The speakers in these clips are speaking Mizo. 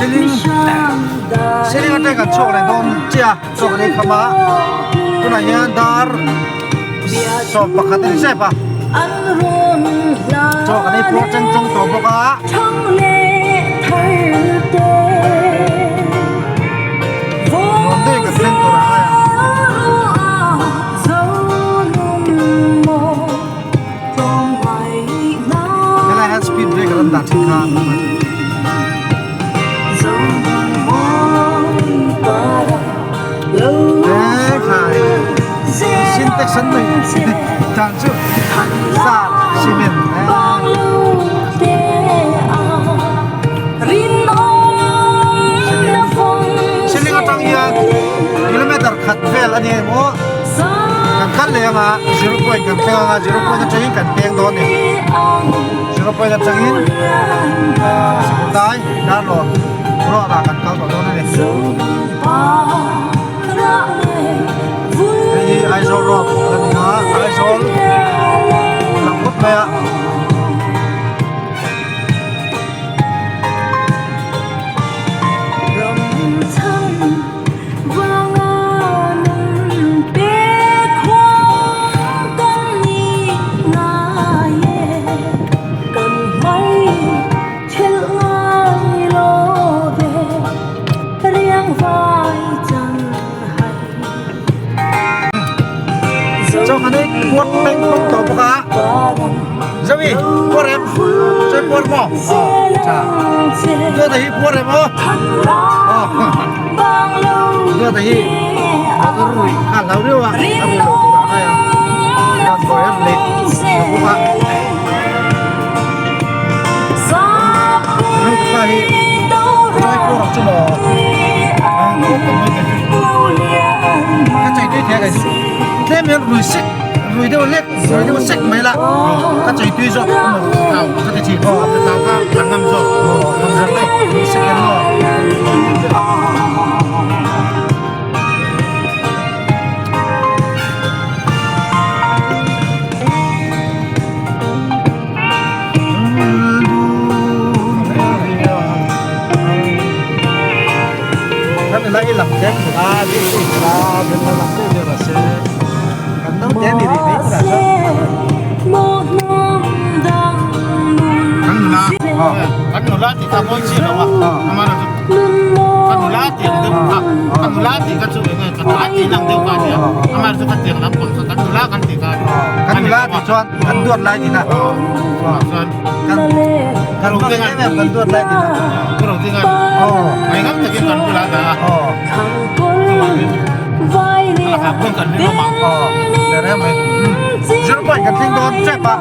Seling Seling atang kan chhuak leh dawn chiah a chaw kan ei kham a tunah hian dar 11 a ni zep a chaw kan ei puar cheng chawng tawh bawk a. Nuam deuhin kan thleng tur a ngai ang. Helai hian speed breaker an dah thin kha an awm a ni. Ekhai sintex an nei dan chu zar cement Siling atang hian kilometer khat vel a ni emaw kan kal leh anga zero point kan thleng anga zero point atangin kan peng dawn a ni zero point atangin sikul dai darlawn road ah kan kal tawh dawn a ni hei hi Aizawl road a ni a Aizawl lang ngawt mai a. Chuan an ei puar peng pawng tawh bawk a Zoe puar em Zoe puar maw tha Duata hi puar em aw Duata hi a rui kha hlau riau a a rui loh tur ah a ngai a damdawi a lei bawk a. Rukpa hi Jaipur ang chu maw ka chei tui thei a kei chu tlem hian rui sek rui deuh hlek rui deuh sek mai la ka chei tui zawk emaw ka ti thin aw ka ngam zawk aw ngam zawk e rui sek hian maw. Kan nula tih kha mawi chiah lo a amaherawhchu ka nula tih ang deuh kha ka nula tih kha chu enge ka ta tih lang deuh kha a nia amaherawhchu ka tiang lam pawh kha kan nula kan tih kha a nia. Kan nula tih chuan kan duat lai tih na chuan kan kan hmang em em kan duat lai tih na Pu Rodingan ngai ngam takin kan bulah dah a a lakah pawn kan ring awm ang. Ber em mai 0 point kan thleng dawn tep a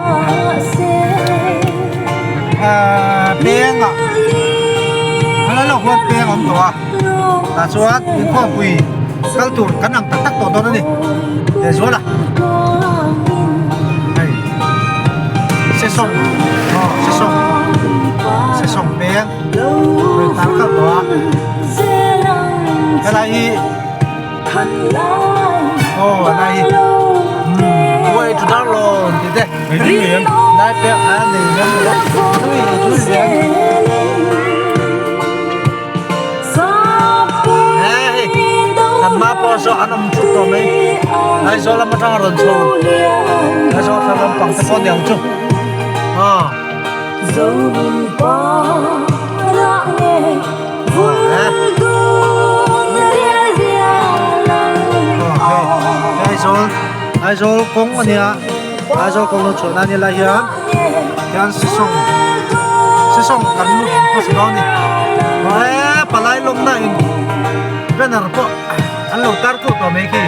peng ah helai lawk huan peng a awm tawh a tah chuan inkhawmpui kal tur kan ang tak tak tawh dawn a ni lehzual a hei sesawng aw sesawng sesawng peng rawn tar khalh tawh a helai hi aw helai hi umm way to Darlawn tih te lai pek a nei em tui tui zel hei kan hma pawh saw an awm thut tawh mai Aizawl lam atanga rawn chho Aizawl thla lampang te pawh niang chu aw Aizawl Aizawl kawng a nia Aizawl kawng lo chhuah na nia lai hian hian sesawng sesawng kan hmasa dawn a ni eee palai lawmna in banner pawh an lo tar kuh tawh mai khi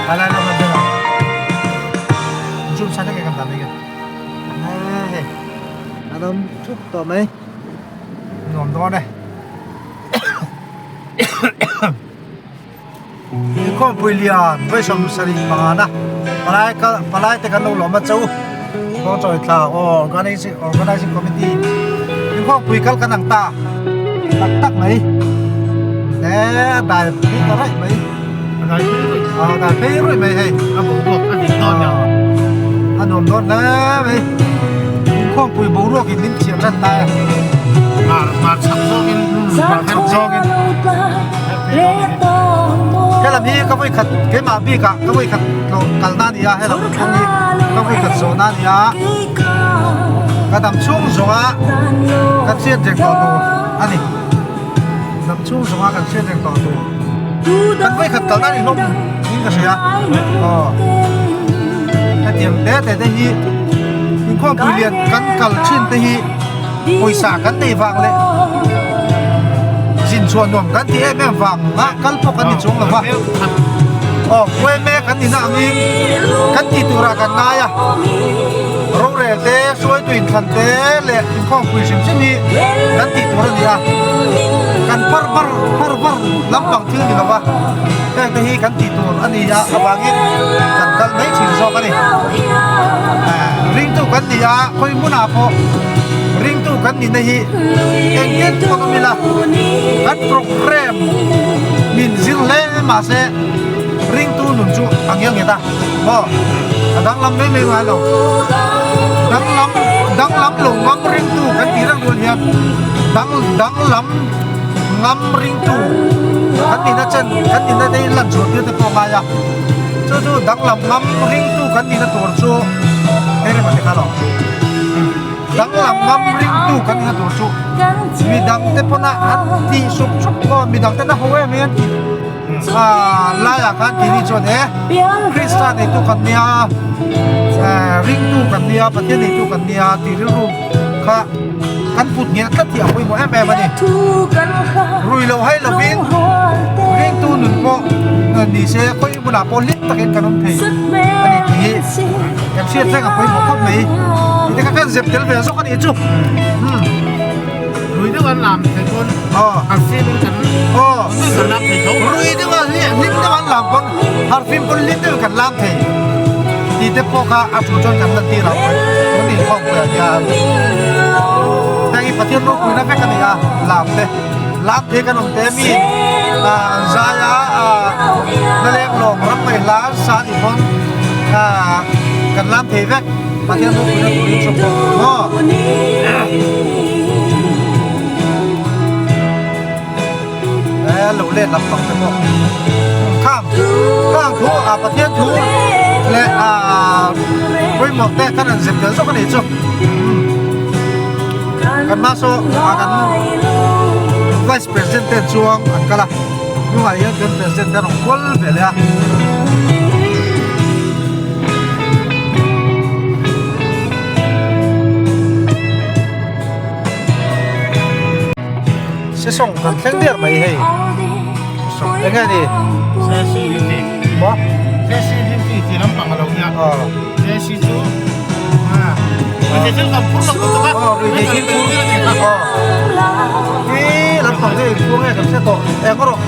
palai lawmna banner zoom sa hlek e kan dah mai kha eee hei a lo thup tawh mai nuam dawn e. Inkhawmpui lian vawisawm sarih pangana palai kal palai te kan lo lawm a cho kawng chawi thla aw organizing organizing committee inkhawmpui kal kan ang ta tak tak mai e a dai phei ta raih mai a dai phei ruih a dai phei ruih mai hei a boruak a dik dawn nia a nuam dawn hle mai inkhawmpui boruak in min thiam tan ta e mar mar chak zawk in mar. vawikhat keimah bikah ka vawikhat tlawh kalna a ni a helam kawng hi ka vawikhat zawhna a ni a ka dam chhung zawnga ka chhiat reng tawh tur a ni dam chhung zawnga kan chhiat reng tawh tur kan vawikhat kalna a ni hlawm in ka hria aw hetiang te te te hi inkhawmpui lian kan kal thin te hi. Pawisa kan nei vang leh zin chhuah nuam kan ti em em vang a kal pawh kan ni chuang lo va. Aw khuai mek kan nihna angin kan tih turah kan ngai a, rorel te, hruaitu inthlan te leh inkhawmpui hrim hrim hi kan tih tur a ni a, kan phar var phar var lampang thil ni lo va, heng te hi kan tih tur a ni a avangin kan kal mai thin zawk a ni. Ringtu kan ni a, khawi hmunah pawh ringtu kan nihna hi engtin pawn awm ila kan program min zir hle mahse ringtu nun chu a ngial nghet a maw a danglam mai mai ngai lo danglam danglam lo ngam ringtu kan tih reng rual hian dang danglam ngam ringtu kan nihna chen kan nihna te hi lan chhuah tir te pawh a ngai a chu chu danglam ngam ringtu kan nihna tur chu hei reng a ti kha lo. Danglam ngam ringtu kan ina tur chu midang te pawna an tih sup sup pawh midang ten a ho em em tih laiah khan tih ni chuan e Krista neitu kan nia ringtu kan nia Pathian neitu kan nia tih rilru kha kan put ngheh tlat hi a pawimawh em em a ni. Rui lo hai lovin ringtu nun pawh ni se khawi hmunah pawh hlim takin kan awm thei a ni tih hi. Kan hriat reng a pawimawh khawp mai. Tih te kha kan zep tel ve zawk a nih chu. Rui deuh an lam thei pawn har fim in kan kan lam thei tho. Rui deuh a hlim deuh an lam pawn har fim pawn hlim deuh kan lam thei. Tih te pawh kha a thu chuan kan lan tir ang kan inkhawm pui ah hian. Heng hi Pathian ropuina vek a ni a lam te. Lam thei kan awm te mi an zai a naleng lawng ram mai hla sa a nih pawn kan lam thei vek Pathian ropuina turin chawp pawh maw. E lo let lampang te pawh khang khang thu a Pathian thu leh a pawimawh te kan han zep tel zawk a nih chu. Kan hma saw ah kan vice president te an chuang an kal a hnungah hian kan president te an rawn kual ve leh a. Sesawng kan thleng der mai hei sesawng eng nge ni maw Khi lampang te inkhung nge kan hre tawh eng erawh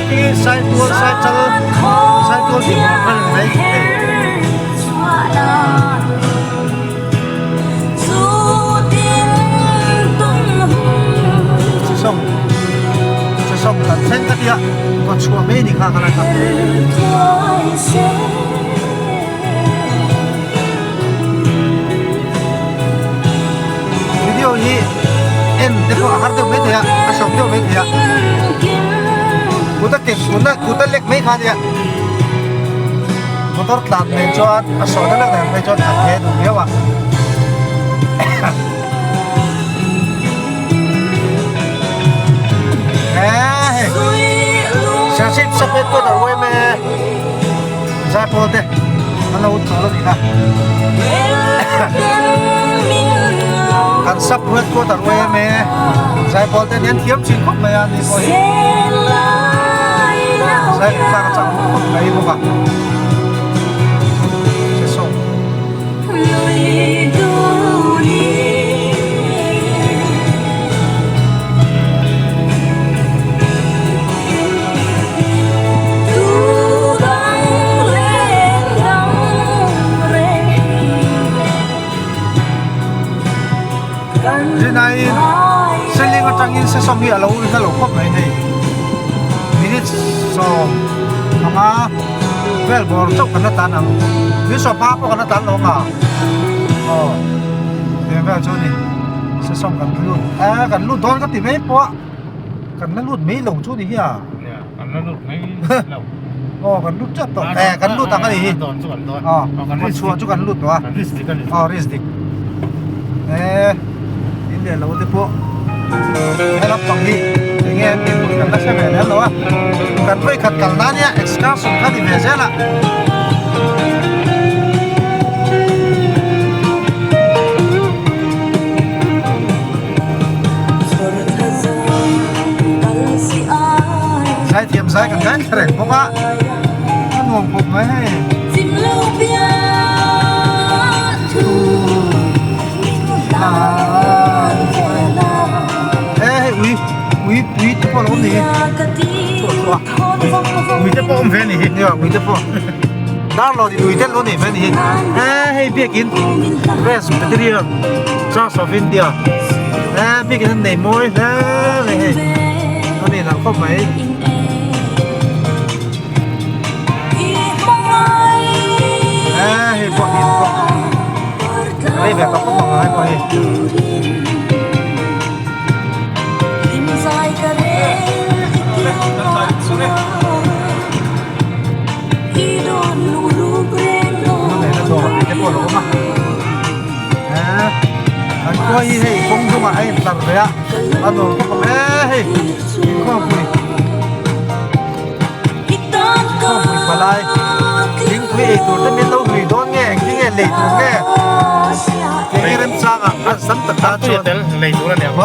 khi saitual saichal saitual tih hmuh ang mai hei. Sesawng sesawng kan thleng ka tia kawtchhuah mai ni kha ka la kha. Video hi en te pawh a har deuh maithei a a hrawm deuh maithei a kut a ken kut a kut a lek mai kha ania motor tlan nen chuan a sawhna lek nen phei chuan a the duh viau a. Serchhip sub headquarter yma Zaipawl te an lo chawl a nih kha. Kan sub headquarter yma Zaipawl te an thiam thin khawp mai a ni pawh hi. Zai thlak a chak khawp mai bawk a. Sesawng. Rinaiin Seling atangin Sesawng hi a lo na lo khawp mai hei minutes 15 vel bawr chauh kan la tan ang minutes 15 pawh kan la tan lo ang a aw eng vel chu a ni Sesawng kan lut a kan lut dawn ka ti mai pawh a. Kan la lut mai lo chu ni hi a. Nia, kan la lut mai lo. Aw kan lut tep tawh eh kan lut ang a nih hi aw kawt chhuah chu kan lut tawh a aw risk dik eh in leh lo te pawh he lampang hi eng nge an tih tur kan la hre ve lem lo a kan vawikhat kal nan nia excursion kha ni ve zel a. Zaithiam zai kan ngai thla reng bawk a a nuam khawp mai hei. He hei ui ui ui te pawh a lo awm ni hi chhuah chhuah ui te pawh awm ve a ni hi nia ui te pawh darlawn in ui te an lo nei ve a ni hi he hei biakin Presbyterian Church of India he biakin an nei mawi hle mai hei a ni lah khawp mai. He hei pawh in pawh rei ve tawh khawp ang a hei pawh hei. An khua hi hei kawng dungah a intlar ve a a nuam khawp ang e hei inkhawmpui inkhawmpui palai thingpui ei tur te min lo hlui dawn nge engtin nge lei tur nge eng nge remchangah runs tam tak tan chuan lei tur a ni ang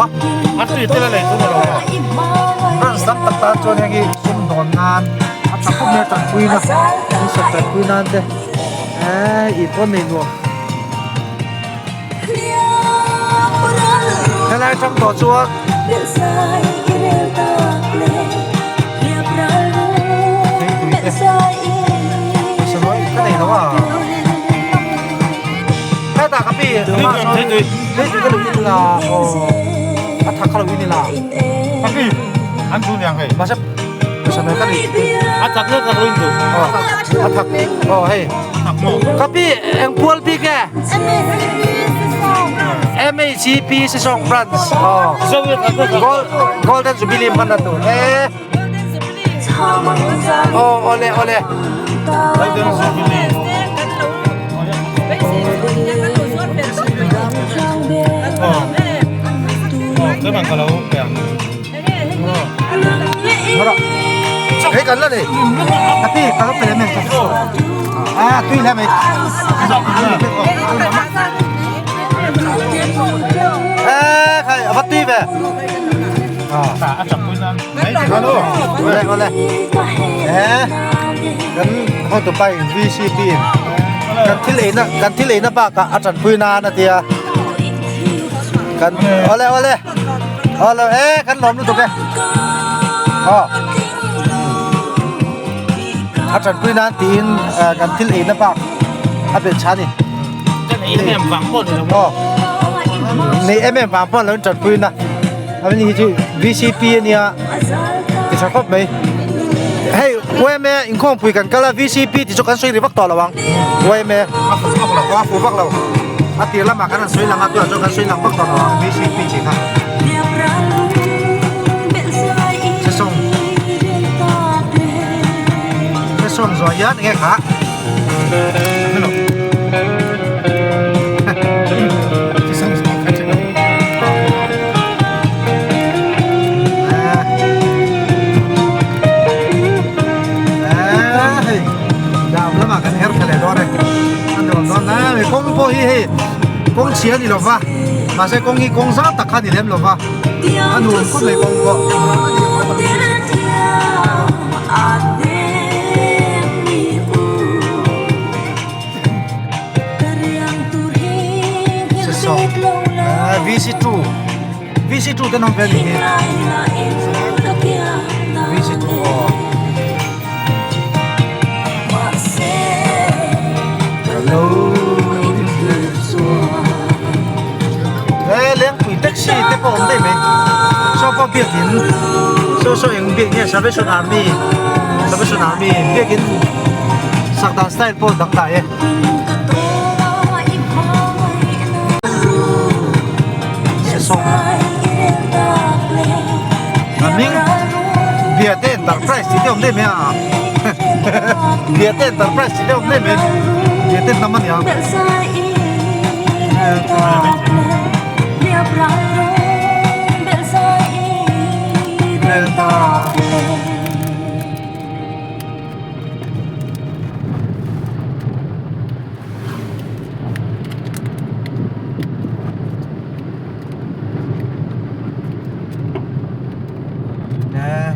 a tui tel a lei tur a lo runs tam tak tan chuan heng hi sum dawn nan a tha khawp mai a tanpui na in sak tanpui nan te eee in pawn nei nuam helai atang tawh chuan thingtui te sawi ka nei lo a hetah ka pi amah sawn thingtui ka lo in la aw a thak kha lo in ila ka pi an thu niang hei mahse sawi ka nei a thak nge thak lo in duh a thak aw hei ka pi eng pual bik e MHCP Sesong Branch aw Golden Jubilee hman a tur e aw awle awle Golden Jubilee Hei kan la nei ka pi ka lo pe lem a tui hle mai e khai a va tui ve ole ole e kan hotupa in VCP in kan thil eina kan thil eina bakah a tanpui nan a tia kan ole ole Awle e kan lawm lutuk e aw a tanpui nan tiin kan thil eina bak a belh chhan a ni kan ei em em vang pawh ni lo aw nei em em vang pawh lo in tanpui na a ni hi chu V_C_P a nia ti tha khawp mai hei U_M_A inkhawmpui kan kal a V_C_P tih chu kan sawi ri vak tawh lo ang U_M_A a fuh vak lo. A tir lamah kan han sawi lang a tunah chuan kan sawi lang vak tawh lo ang VCP tih kha. Sesawng Sesawng zawh hian enge kha Hello Sesawng zawh kha ṭhin Eh hei dam lamah kan her thla leh dawn e. A nuam dawn hle mai kawng pawh hi hei kawng chhia a ni lo va mahse kawng hi kawng zau tak kha a ni lem lo va a nuam khawp mai kawng pawh. Sesawng VC two VC two te an awm ve a nih hi VC two aw. He lengpui taxi te pawh a awm daih mai saw pawh biakin saw saw eng biak nge salvation army salvation army biakin sak dan style pawh dang dai e. Sesawng a hming Biate Enterprise tih te awm daih mai a. Biate Enterprise tih deuh mai mai Biate hnam a nia.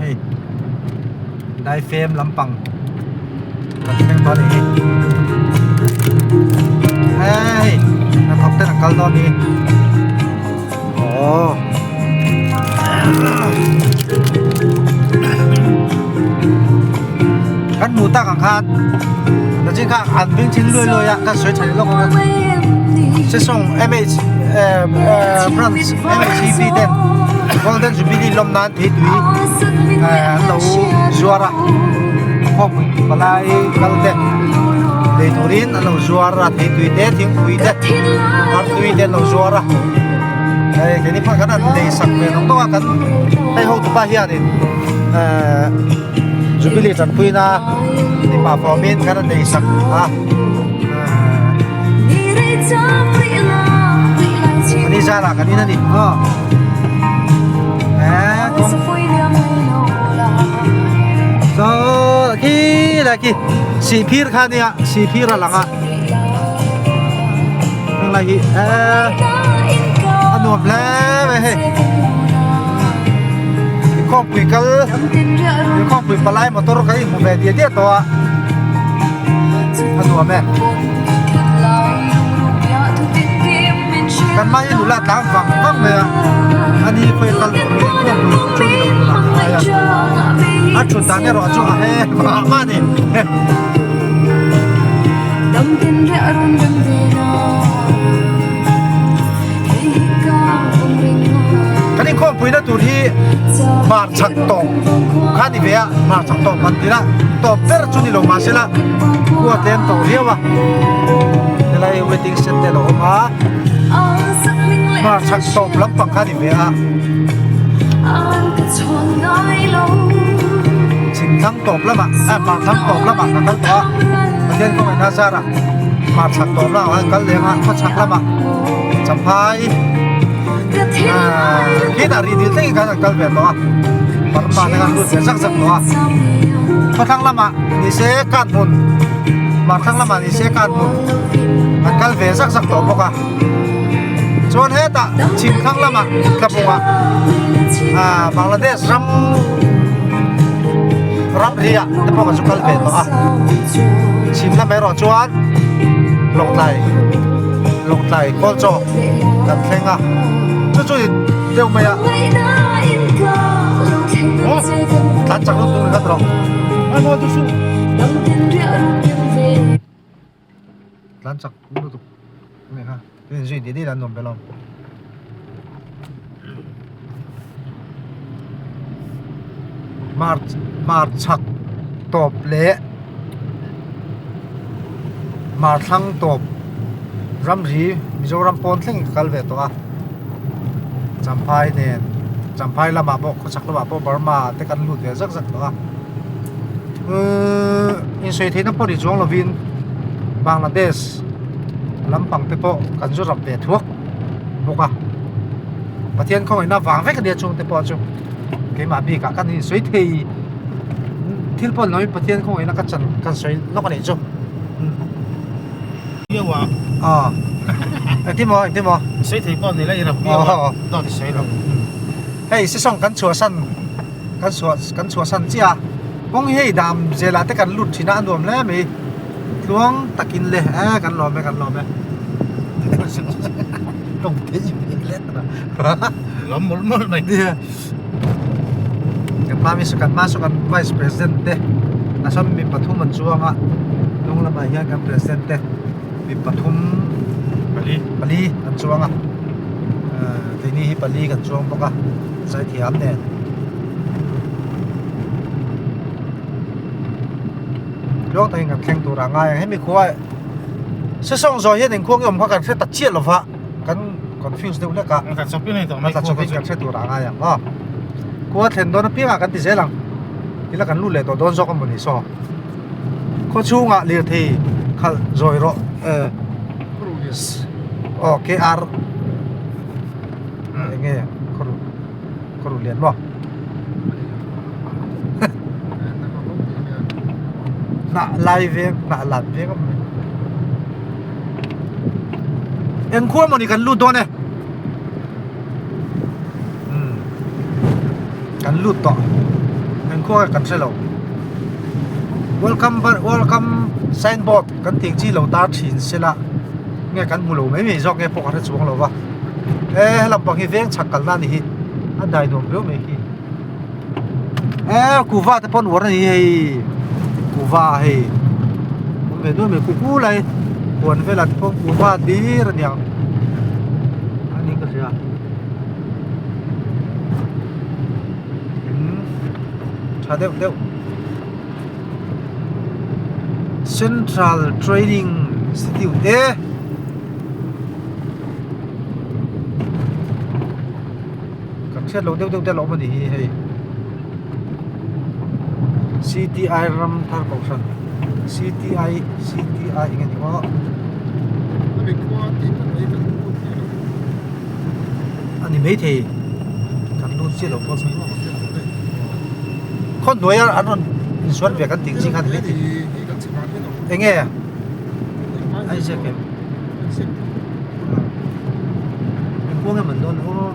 Hei daifem lampang kan thleng dawn a ni hei hnathawk ten an kal dawn a ni aww kan hmuh tak ang khan nachin kha an bing thin luai luai a kan sawi tha leh lawk ang a sesawng mh eh branch mhep ten golden jubilee lawm nan thei tui eh an lo zuar a khawpui palai kal te lei turin an lo zuar a thei tui te thingpui te artui te an lo zuar a hei keini pawh kan han lei sak ve nawk nawk a kan hei hotupa hianin eh jubilee tanpuina mipa fawmin kan han lei sak a ani zarah kan in a ni aw eh kawng saw khi lai khi sihphir kha ania sihphir a lang a heng lai hi eh a nuam hle mai hei inkhawmpui kal inkhawmpui palai motor ka inhmu ve diah diah tawh a. A nuam e. Kan mahni nula tlang vang vang mai a, ani khawi kal tur nge pawh hmu chu ni lo tur ah ka ngai a. A thut dan erawh chu a he mah mah a ni. Kan inkhawmpuina tur hi hmarchhak tawp kha a ni ve a, hmarchhak tawp han tih lah tawp ber chu ni lo mahsela khua tlem tawh viau a, helai waiting shed te a lo awm a, hmarchhak tawp lampang kha a ni ve a, chhimthlang tawp lamah ah hmarthlang tawp lamah ka kal tawh a, Pathian kawngin a zar a. Hmarchhak tawp lamah khan kal leng a khawchhak lamah Champhai ahh khitah rih dil thlengin khan an kal ve tawh a Burma te khan lut ve zak zak tawh a khawthlang lamah ni se kan hmun hmarthlang lamah ni se kan hmun an kal ve zak zak tawh bawk a chuan hetah chhimthlang lamah tlabungah ahh Bangladesh ram ramri ah te pawh kan zu kal ve tawh a. Chhim lam erawh chuan Lawngtlai Lawngtlai Kawlchaw kan thleng a chu chu deuh mai a tlan chak lutuk ringawt rawh tlan chak lutuk nih kha zui dih dih an nuam belh ang. Hmarchhak tawp leh hmarthlang tawp ramri Mizoram pawn thleng ka kal ve tawh a Champhai nen Champhai lamah pawh khawchhak lamah pawh Burma te kan lut ve zak zak tawh a uhh insawi theihna pawh ni chuang lovin Bangladesh lampang te pawh kan zu rap ve thuak. bawk a Pathian khawngaihna vang vek ania chungte pawh chu keimah bikah ka ni sawi thei thil pawh ni lovin Pathian khawngaihna ka chan kan sawi lawk a nih chu aw engtin maw engtin maw sawi thei pawh ni la i rap viau a dawt i sawi lo hei sesawng kan chhuahsan kan chhuah kan chhuahsan chiah a kawng hi hei dam zelah te kan lut thin a a nuam hle mai. Tluang takin le eh kan lawm e kan lawm e tawng thei ve let na lawm mawlh mawlh mai nia kan hma mi kan hma saw kan vice president te a sawn mi pathum an chuang a hnung lamah hian kan president te mi pathum pali pali an chuang a eh keini hi pali kan chuang bawk a zaithiam nen. Tluang takin kan thleng tur a ngai ang hemi khua sesawng zawh hian engkhua nge awm kha kan hre ta chiah lo va kan confuse deuh hlek a a tla chawpin kan hre tur a ngai ang aw khua thlen dawn apiangah kan ti zel ang ila kan lut leh tawh dawn zawk a mawni saw. Khaw chhungah lirthei khalh zawi rawh eh aw KR eng nge khaw ruh lian maw hnah lai veng hnah lan veng a awm eng khua mawni kan lut dawn e umm kan lut tawh eng khua kan hre lo welcome welcome signboard kan tih chi lo tar thin se la nge kan hmu lo mai mai zawk nge pawh ka hre chuang lo va e helam pang hi veng chhak kalna a ni hi a dai nuam viau mai hi e kuva te pawh an uar a ni hei kuva hei awm ve nual mai kuku lai huan velah te pawh kuva hlir a niang a ni ka hria in tha deuh deuh Central Training Institute e kan hriat loh deuh deuh te a lo awm a ni hi hei C_T_I ram thar kohhran C_T_I C_T_I eng nge ni maw a ni maithei kan lut chiah lo pawh chu khaw hnuaia an rawn insual ve kan tih chi kha a ni maithei eng nge a inziak em engkuang em an dawn aw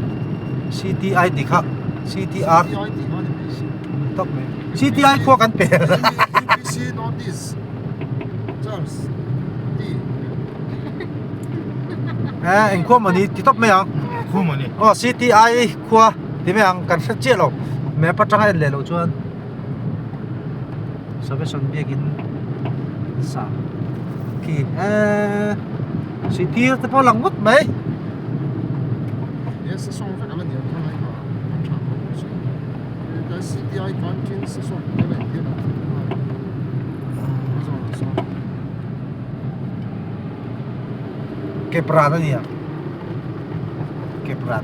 C_T_I tih kha C_T_R tak mai C_T_I khua kan pe eh engkhua mawni ti tawp mai ang Khua mawni aw C_T_I khua ti mai ang kan hre chiah lo map atanga en leh loh chuan Salvation biakin sa khi eee sihtir te pawh a lang ngawt mai. Kepran a nia Kepran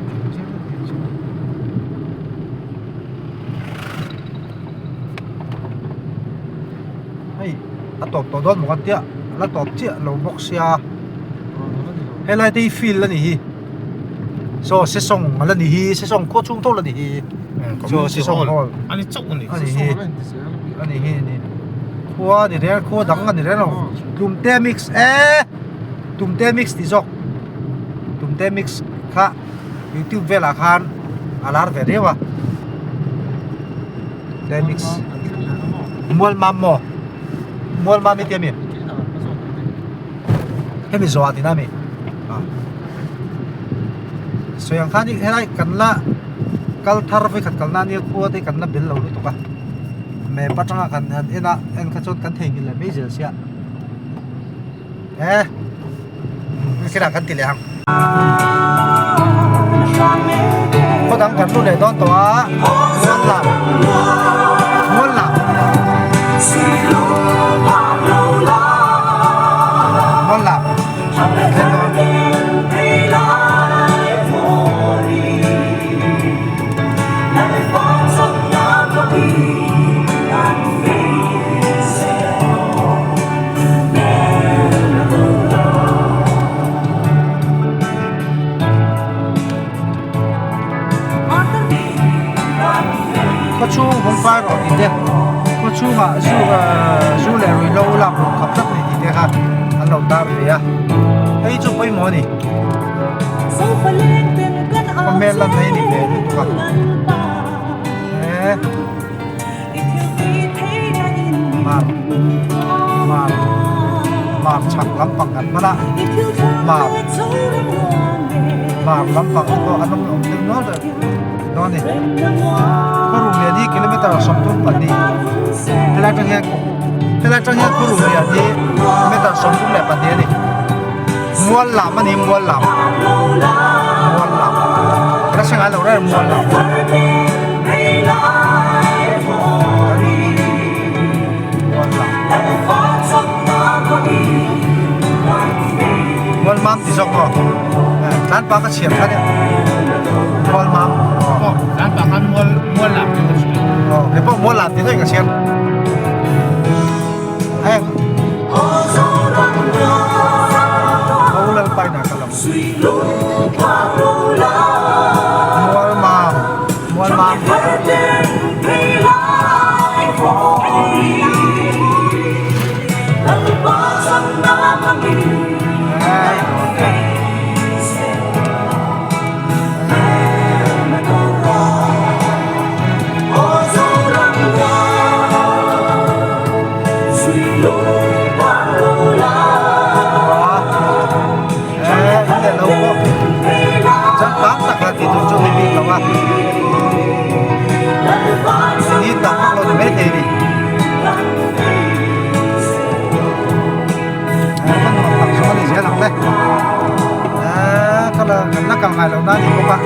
hei a tawp tawh dawn maw kan tia a la tawp chiah lo bawk sia helai te hi field a ni hi saw sesawng a la ni hi sesawng khua chhung tho la ni hi saw sesawng hall a ni chauh a ni a ni hi a ni hi a ni khua a ni reng khua dang a ni reng lo tumte mix e tumte mix tih zawk tumte mix kha youtube velah khan a lar ve riau a tumte mix mual mam maw mual mam i tia mi hemi zawh ah tina mi sawi ang khan helai kan la kal thar vawikhat kalna ania khua te kan la bel lo lutuk a map atanga kan han en a en kha chuan kan theihnghilh leh mai zel sia e khilai ah kan ti leh ang khaw dang kan lut leh dawn tawh a mual lam mual lam mual lam Khaw chhung vawng fai rawh tih te khaw chhungah zu zu leh ruihhlo lak ruk khap tlat mai tih te kha an lo tar ve a hei chu pawimawh a ni khawmel lam hi a ni ve lutuk a he. Mar mar mar chhak lampang kan hman a mar mar lampang te pawh an awm awm deuh nual reng dawn a ni khaw lian hi kilometer 32 helai atang hian helai atang hian khaw lian hi meter 32 a ni mual lam a ni mual lam mual lam ka hre ngai lo reng mual lam. Mual mam ti zawk maw tlan pa ka chhiar kha nia mual mam tlan pa khan mual mual lam ti ka chhiar aw kei pawh mual lam ti daih ka chhiar. Mualmam Mualmam Changkang tak a ti tur chu ni bik lo a ni tam vak lo ni maithei a ni kan nuam tak zawng a ni zel ang le ka la kan la kal ngai lo na a ni bawk a.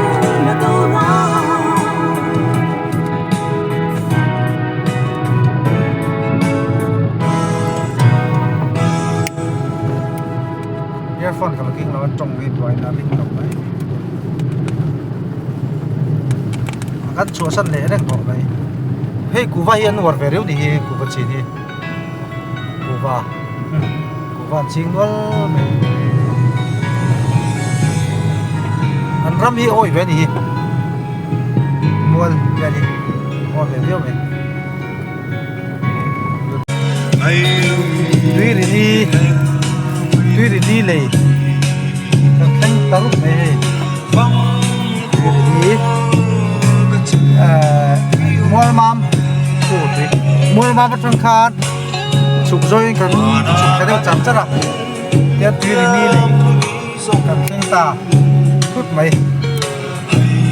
Earphone ka lo keng lo a tawng hi buai na ring lo mai a kan chhuahsan leh reng tawh mai hei kuva hi an uar ve riau ni hi kuva chin hi kuva kuva an ching nual mai an ram hi awi ve a ni hi mual vel hi awi ve viau mai. Tuirini Tuirini lei kan thleng ta rup mai hei Tuirini ehh Mualmam aw tui Mualmam atang khan chhuk zawngin kan chhuk thla deuh char char a tian Tuirini lei kan thleng ta thut mai.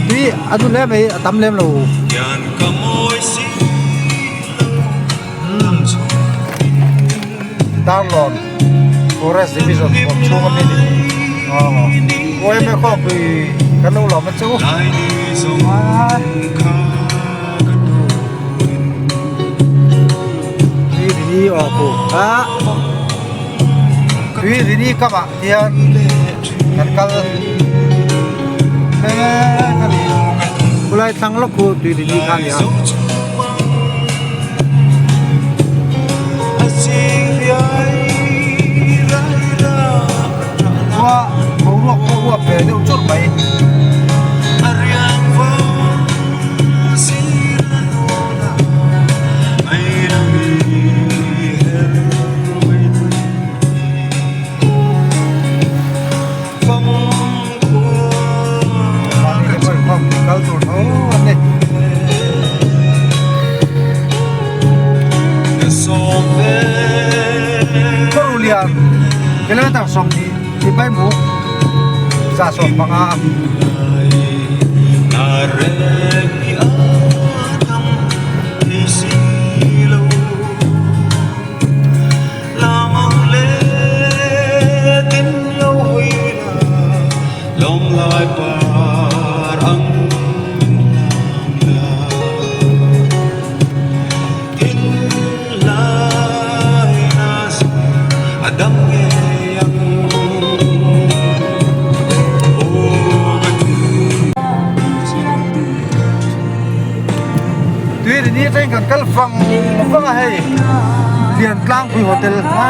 Tui a nu hle mai a tam lem lo. Darlawn Forest Division huam chhung a mi ni. Aw yma khawpui kan lo lawm a chu. Tui rini aw ku a tui rini kamah hian kan kal mek a ni khulai thlang lawk khu tui rini kha a ni a. Khua boruak pawh uap ve deuh churh mai. Mahni te pawh inkhawm kal tur tho an ni. Kawrulian kilometer 20 Sipaimuk 115. Tuirini atangin kan kal vang vang a hei Liantlangpui hotel kha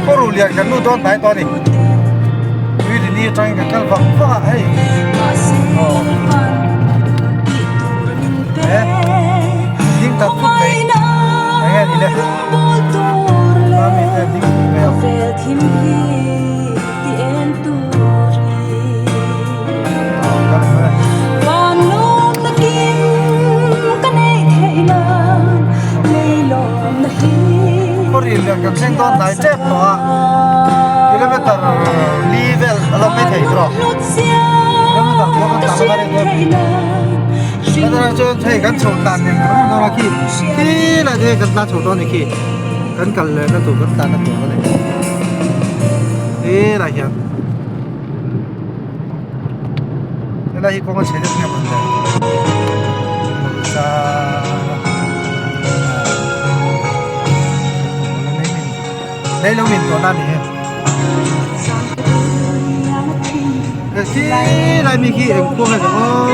kawr lian kan lut dawn hnai tawh a ni Tuirini atangin kan kal vang vang a hei aw he ding tak thut mai eng nge ni le mami te ding thut mai a. Kawri lian kan thleng dawn hnai tep tawh a kilometer li vel a lo mai thei tawh kilometer pawh kan tlan a rin em chuan hei kan chhoh tan nen kan awm dawn a khi khi lai te kan tlan chho dawn a ni khi kan kal leh na tur kan tlan na tur a ni helai hian. Helai hi kawng a chhe deuh nge mawn le Lei lo min tawh na ni he Khi lai mi khi eng khuang nge aw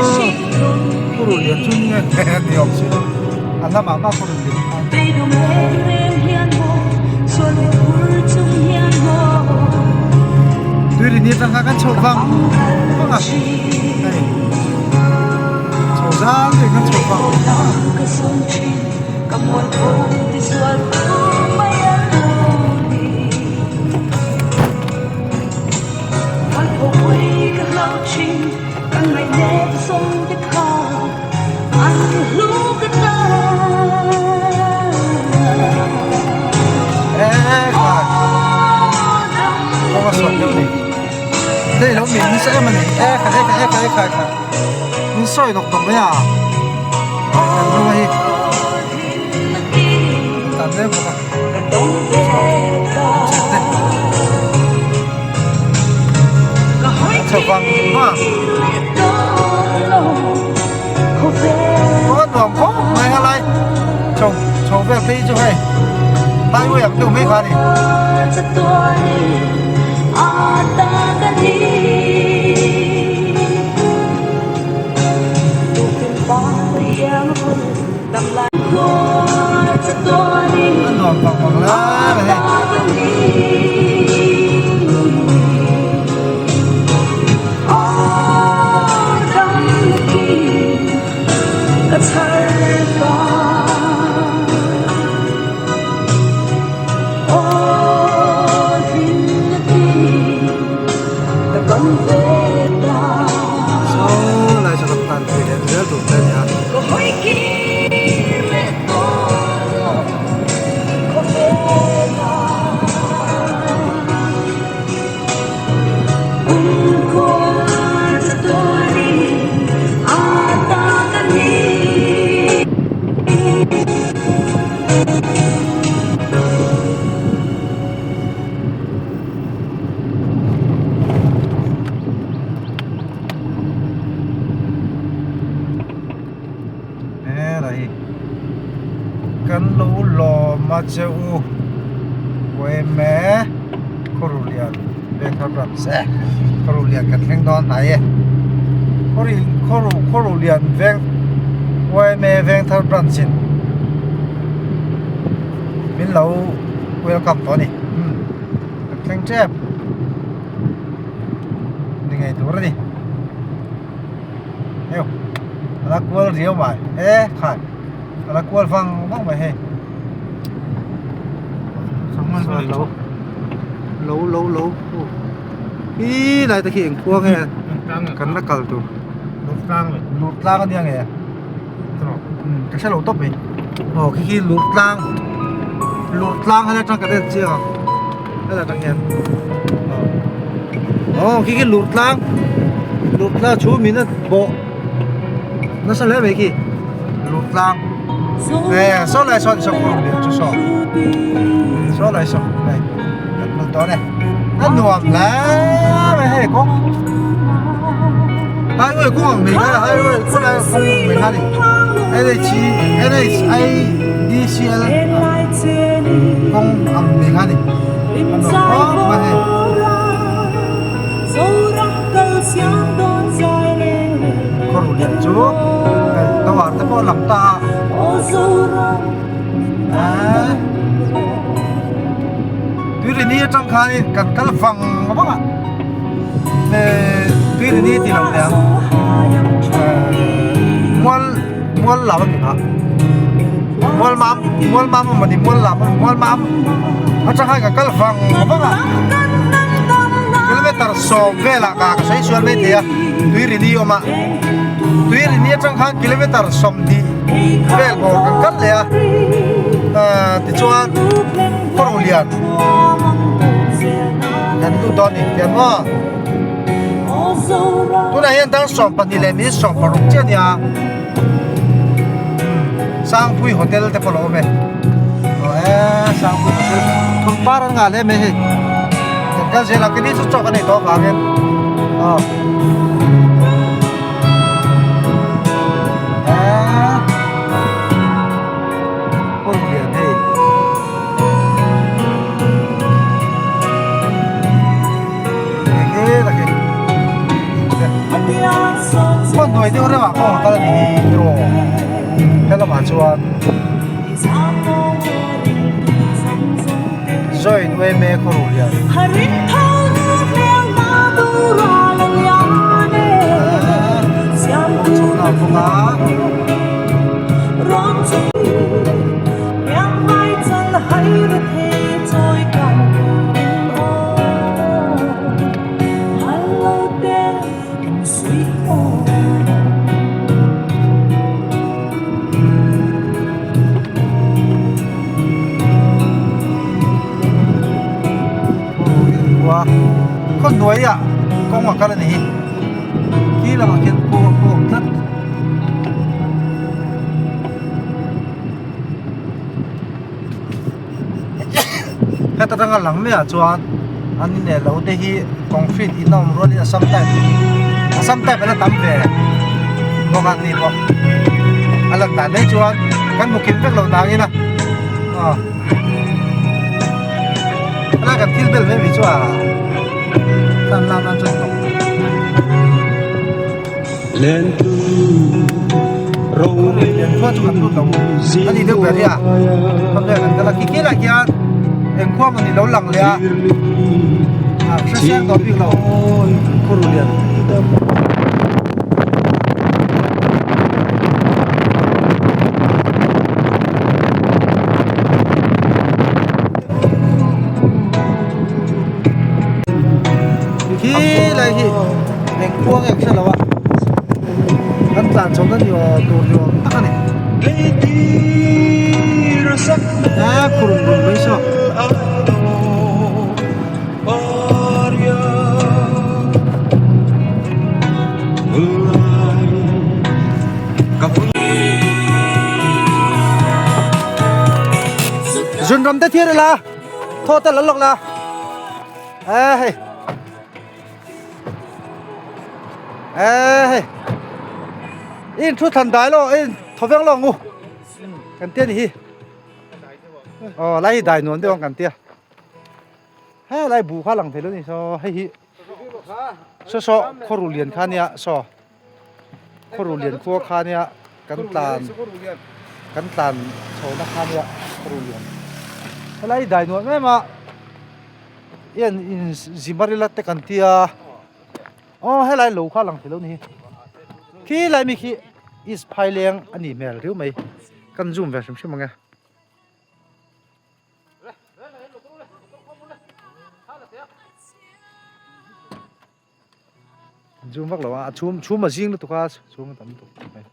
Kuru lian chu nge ni awm si lo a lamah mah kuru lian Tuirini atang kha kan chho vang vang a hei chho zang te kan chho vang vang a. Min sawi nawk nawk mai a kan hnung a hi tan mek bawk a chho vang vang a nuam khawp mai a lai chho chho vel phei chu hei highway ang deuh mai kha a ni. A nuam vang vang lai mai hei. Saw lai saw kan tan pui leh zel tur te a ni a. Kan lo lawm a che u Weme Khawruhlian Vengthar Branch e Khawruhlian kan thleng dawn hnai e Khawruhlian Veng Weme Vengthar Branch in min lo welcome tawh a ni umm kan thleng tep ni ngei tur a ni. Heu a la kual riau mai e khai a la kual vang vang mai hei lo lo lo lo hi lai te khi eng khua nge kan la kal tur lut tlang ania nge ka hre lo tawp mai aw khi khi lut tlang lut tlang helai atang kan en chiang ang helai atang hian aw khi khi lut tlang lut tlang chu min a bawh nasa hle mai khi lut tlang e saw lai sawn saw kawr lian chu saw saw lai saw hei kan lut dawn e a nuam hle mai hei kawng highway kawng ang mai kha highway khawlai kawng ang mai kha a ni N H N H I D C L kawng ang mai kha a ni a nuam khawp mai hei. Kawr lian chu hei tower te pawh a lang ta a eee Tuirini atang khanin kan kal vang vang a eee Tuirini tih loh teh ang eee mual mual lam a ni nghah mual mam mual mam a mawni mual lam mual mam atang khan kan kal vang vang a kilometer sawm velah ka ka sawi sual mai thei a Tuirini awm a Tuirini atang khan kilometer sawmhnih vel bawr kan kal leh a ahh tichuan kawr lian kan lut dawn a ni tiang maw tunah hian dar 12 leh minute 16 chiah a ni a Sangpui hotel te pawh a lo awm e aw e Sangpui hotel pangpar an ngah hle mai hei kan kal zel a keini chu chaw kan ei tawh avangin aw. Hmun lian hei enge tak hi hmun hnuai deuh reuh ah pawh a kal a ni hi tiraw helamah chuan join mek a ruh lian. Kawng chho na awm bawk a. Khaw hnuaiah kawng a kal a ni hi khi lamah khian khua a awm tlat. Heta atanga lang maiah chuan an inel lo te hi concrete in a awm rualin a sam type a sam type a la tam ve bawk a ni pawh a lan dan mai chuan kan hmu kim vek lo nangin a aw helai kan thil bel mai mai chu a tan lan nan chuan tawk. Lian khua chu kan lut lo a ni deuh ber hi a khawvel kan kal a khi khi lai khian eng khua maw ni lo lang leh a a hre siang tawh bik lo khaw ru lian. Khi lai hi eng khua nge ka hre lo a. Kan tlan chho na ni aw tur ni awm tak a ni. A khur run mai saw. Zun ram te thiar ila thaw te la lawk la a hei. Ê hei in thu than dai lo in tho veng lo ngu kan tia ni hi ờ lai dai nuam deuh ang kan tia he lai bu kha lang thei lo ni so hei hi saw saw khaw ru lian kha nia saw khaw ru lian khua kha nia kan tlan kan tlan chho na kha nia khaw ru lian helai dai nuam em a. Hian in zimarila te kan tia aw helai lo kha lang thei lo ni hi khi lai mi khi east phaileng a nih hmel riau mai kan zoom ve hrim hrim ang e. Zoom vak lo a a chhum chhum a zing lutuk a chhum a tam lutuk mai.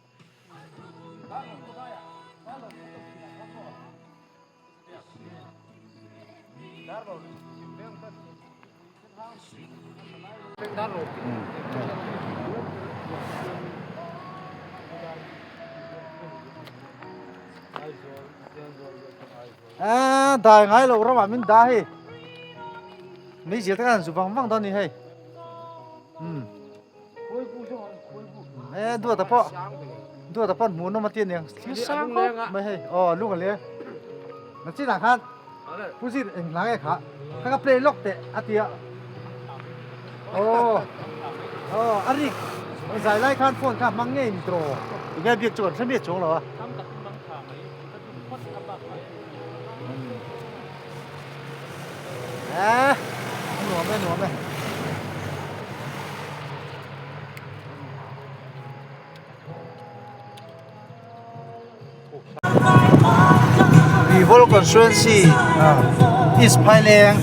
A dai ngai lo ramah min dah hei meizial te khan zu vang vang dawn a ni hei umm e duata pawh duata pawh hmuh nawm a ti aniang thil sang khawp mai hei aw lung a leng na chinah khan pu zir eng hla nge kha kha ka play lawk teh a ti a aw aw a rik zai lai khan phone kha hmang ngei ni tawh tinge biak chu kan hre miah chuang lo a. Eh, nuam e nuam e. Rivol Constituency East Phaileng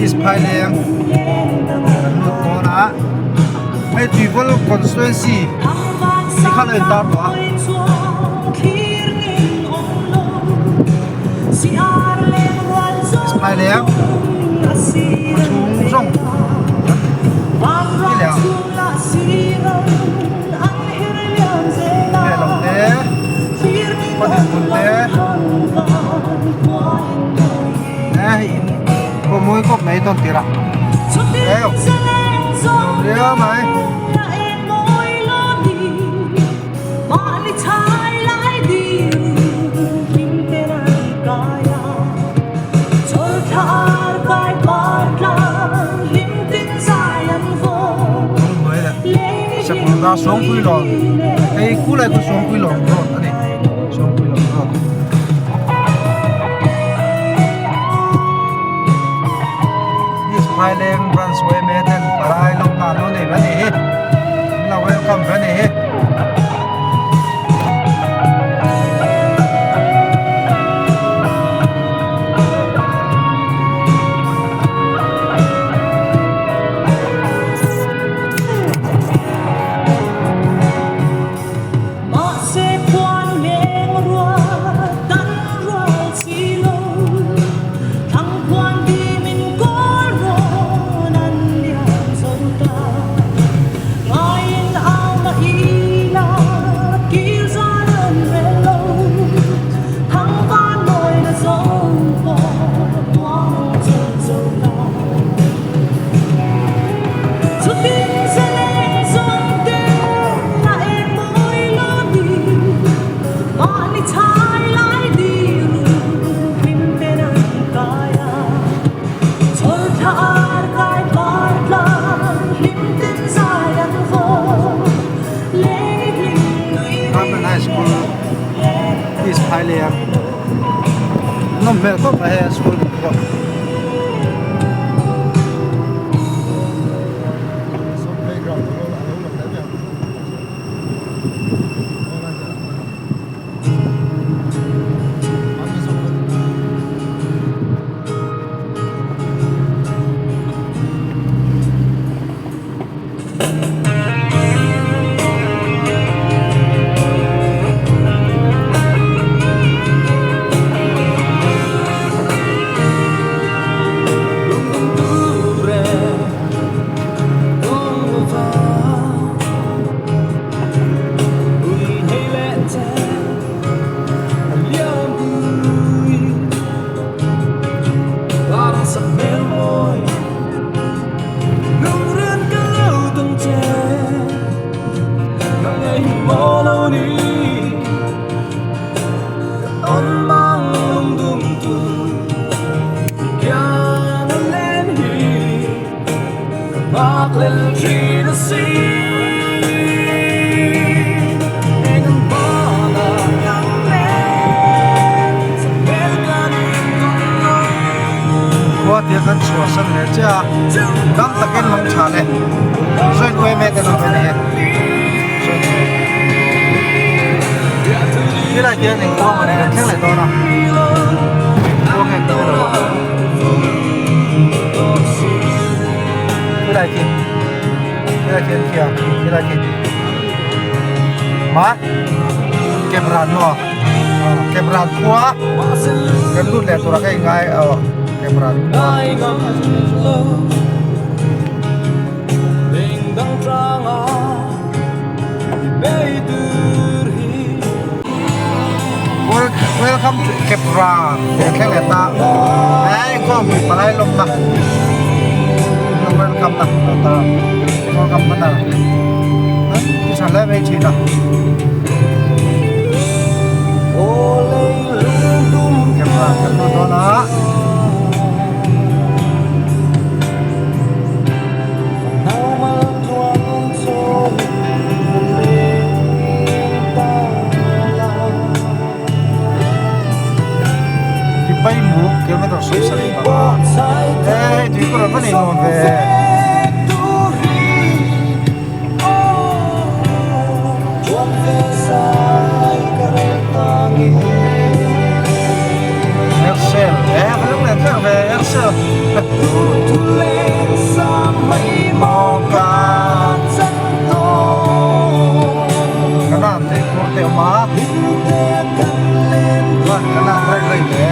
East Phaileng kan lut dawn a hei Rivol Constituency ti khan a intar tawh a. Phaileng chhung zawng ti leh ang leh lo te khaw dinhmun te eh hei in pawh mawi khawp mai tawn tirh a eo nuam riau mai. Sakawrda Sawngpui lawng hei khulai khu Sawngpui lawng road a ni Sawngpui lawng road. East Phaileng branch Yma ten palai lawmna an lo nei ve a nih hi an lo welcome ve a nih hi. Government High School East Phaileng nawm hmel khawp mai hei school pawh. Khua tia kan chhuahsan leh chiah a dam takin lawng tha leh join uaime te lo ve ni e join uaime helai hian engkuang a ni kan thleng leh dawn a engkuang nge kan hre lo a helai khi helai khi an khi a helai khi ma camera nu a. Kemran khua kan lut leh tur a ka ingai aw Kemran khua. Welcome to Kemran he thleng leh ta hei khua hmui palai lawm na welcome na ta welcome na ta an ti tha hle mai thin a. Camera kan lut dawn a. Tipaimuk kilometer 75 hei tuikawr a va nei nuam ve. Aircel eh ka lung leh thleng ve Aircel Kanan te khur te awm a chuan kanan rei rei ve.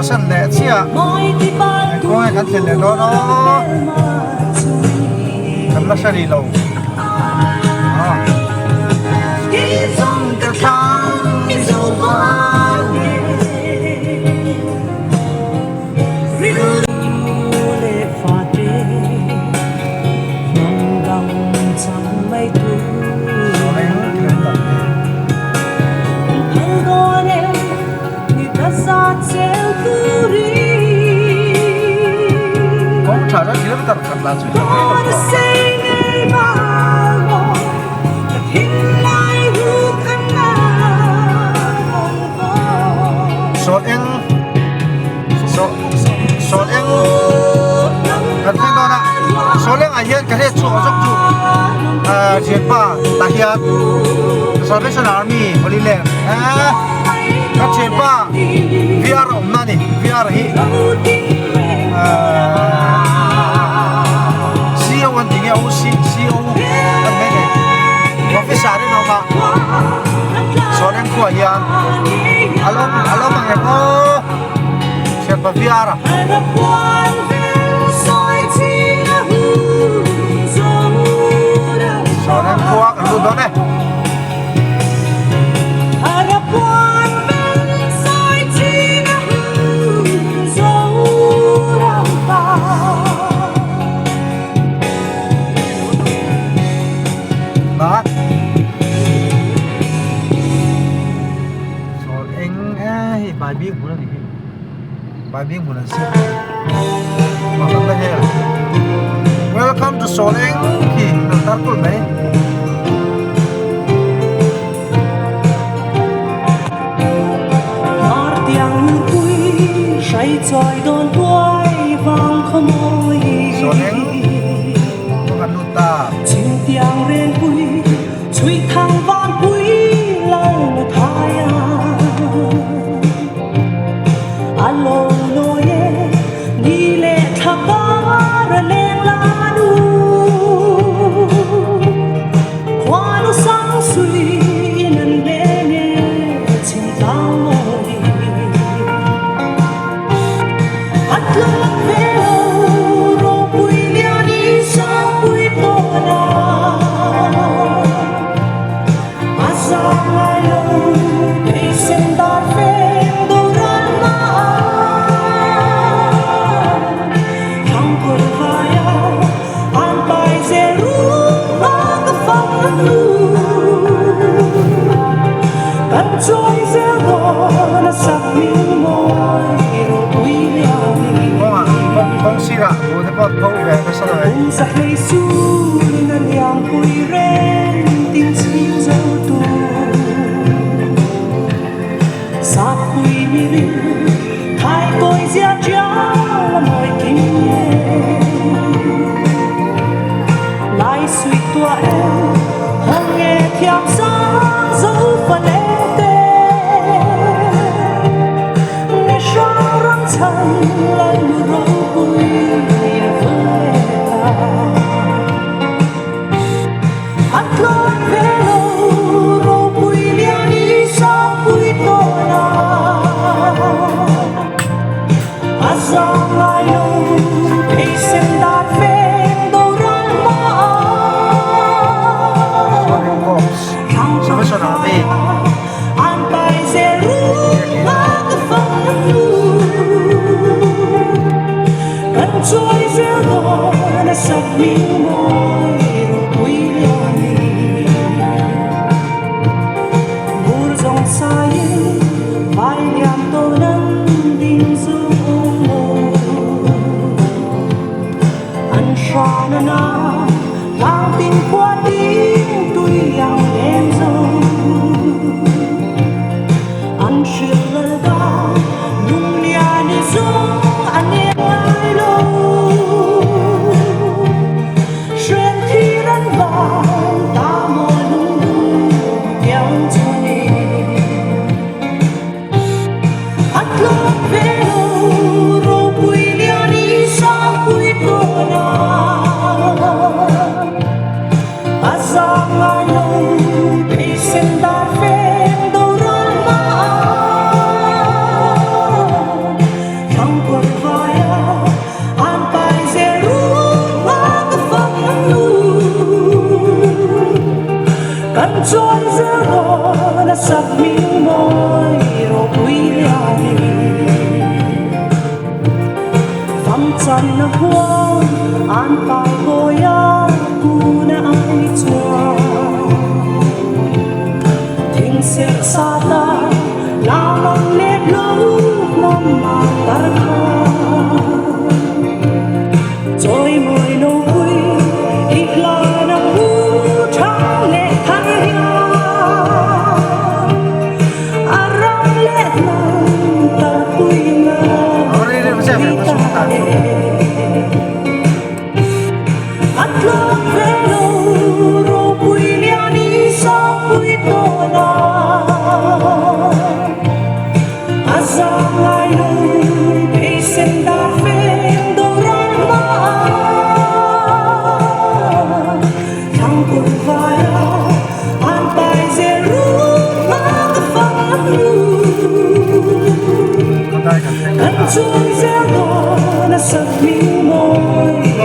chhuahsan leh chiah khawnge kan thlen leh dawn aw kan la hre rih lo Kawng tha chuan kilometer khat lah chu Sawn eng sawn eng kan thleng dawn a sawn eng ah hian ka hriat chhuah zawk chu ahh thianpa tah hian Salvation Army Holy Land eee ka thianpa VR a awmna a ni VR hi ahh CO an ti nge OC CO an mai thei officer in a awm a sawn eng khuaah hian a lawm a lawm ang em aw thianpa VR a. Sawn eng khua kan lut dawn e. Hna Sawn eng e hei baibing hmun a ni hi baibing hmun an siam a ni pakhat na hel welcome to sawn eng khi an tar kulh mai. Sawn eng kawng an lut ta. Kawngah kawng sirah buh te pawh tho ve nasa lo e.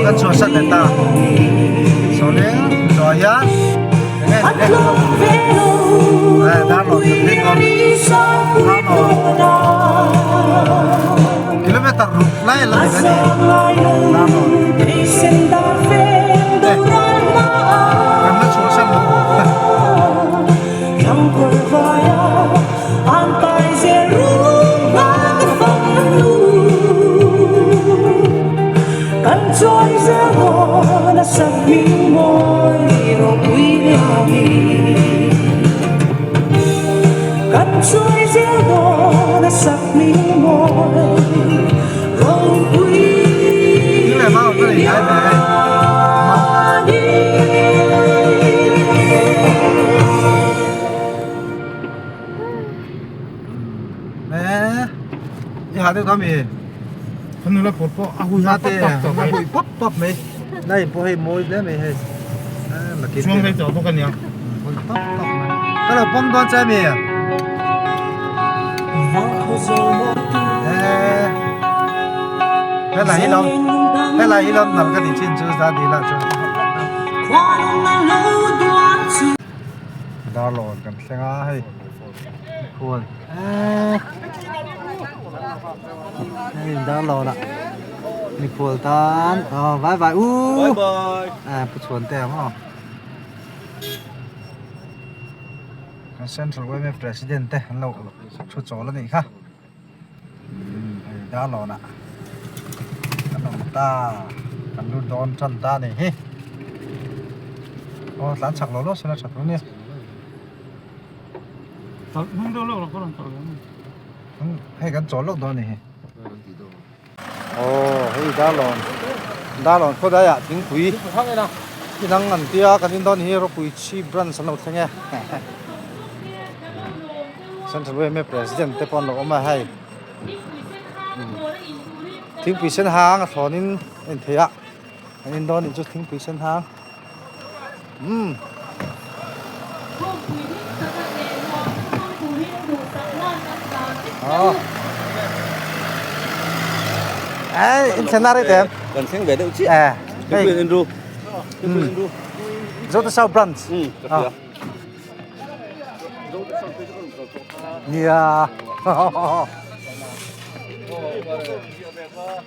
Kan chhuahsan leh ta sawleng zawh hian enge darlawn kan thleng dawn darlawn kilometer ruk lai a la ni a ni darlawn kan la chhuahsan lo. Thing leh mau ka nei ngai ve hei. I ha deuh ta mi? Kan nula pawh pawh a hui pop pop tawh mai. A hui pop pop mai. Nai pawh hei mawi hle mai hei. Chuang rei tawh bawk a nia. Hui pop pop mai. Ka lo pawm dawn che mi? Helai hi lo helai hi lo nal ka tih chin chu za dil ah chuan. Darlawn kan thleng a hei khuan eee hei darlawn ah mikhual tan aw vai vai uuh eh pu chhuan te ang aw kan central yma president te an lo thu chawl a nih kha hei darlawn ah kan awm ta kan lut dawn tan ta a ni hi aw tlan chak lo lo sela tha tur a nia hei kan chawl lawk dawn a ni hi aw hei darlawn darlawn khawdai ah thingpui inang an tia kan in dawn hi ropui chhip branch an lo thleng e. Central yma president te pawh an lo awm a hei thingpui sen hang a thlawn in a in theih a an in dawn nih chu thingpui sen hang umm. Ei in thlen na rei te kan thleng ve deuh chiah thingpui in ru thingpui in ru Zota South Branch ka hria. Nia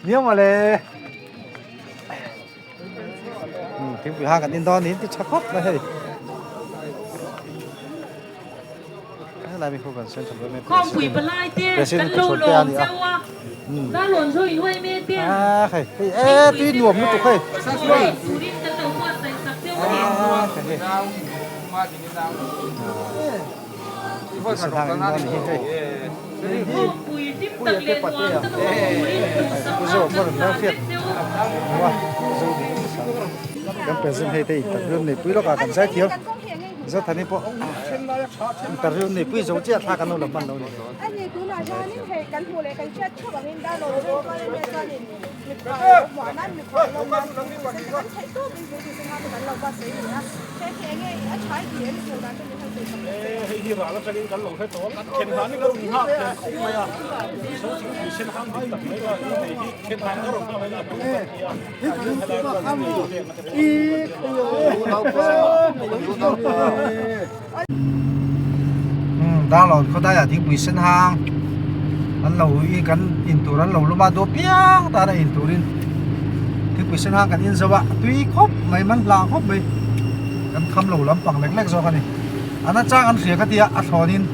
Nia mawle Thingpui hang kan in dawn niin ti tha khawp mai hei Helai mi khu kan central yma Khawmpui palai te kan lo lawm cheu a la lawn zo in yma te a hei hei e tui nuam lutuk hei turin kan lo buatsaih sak cheu a ni. Khawmpui hlim tak leh nuam tak a awm turin duhsakna kan hlan vek cheu. Kan president hei te interview an neipui lawk a kan zai thiam Zothani pawh interview an neipui zo chiah thla kan lo la hman lo ni. Hei hi ral atangin kan lo hre tawh a, then hlan hi ka rawn nghak thei khawp mai a, Mizo thingpui sen hang dik tak mai kha hei hi then hlan ka rawn nghak mai a, a tum kan ti a, helai kan nei leh na te pawh an lo. Umm Darlawn khawdaiah thingpui sen hang an lo i kan in tur an lo lum a dawh piang tan a in turin thingpui sen hang kan in zo a tui khawp mai man hla khawp mai kan kham lo lampang lek lek zawk a ni an atang an hria ka tia a thlawnin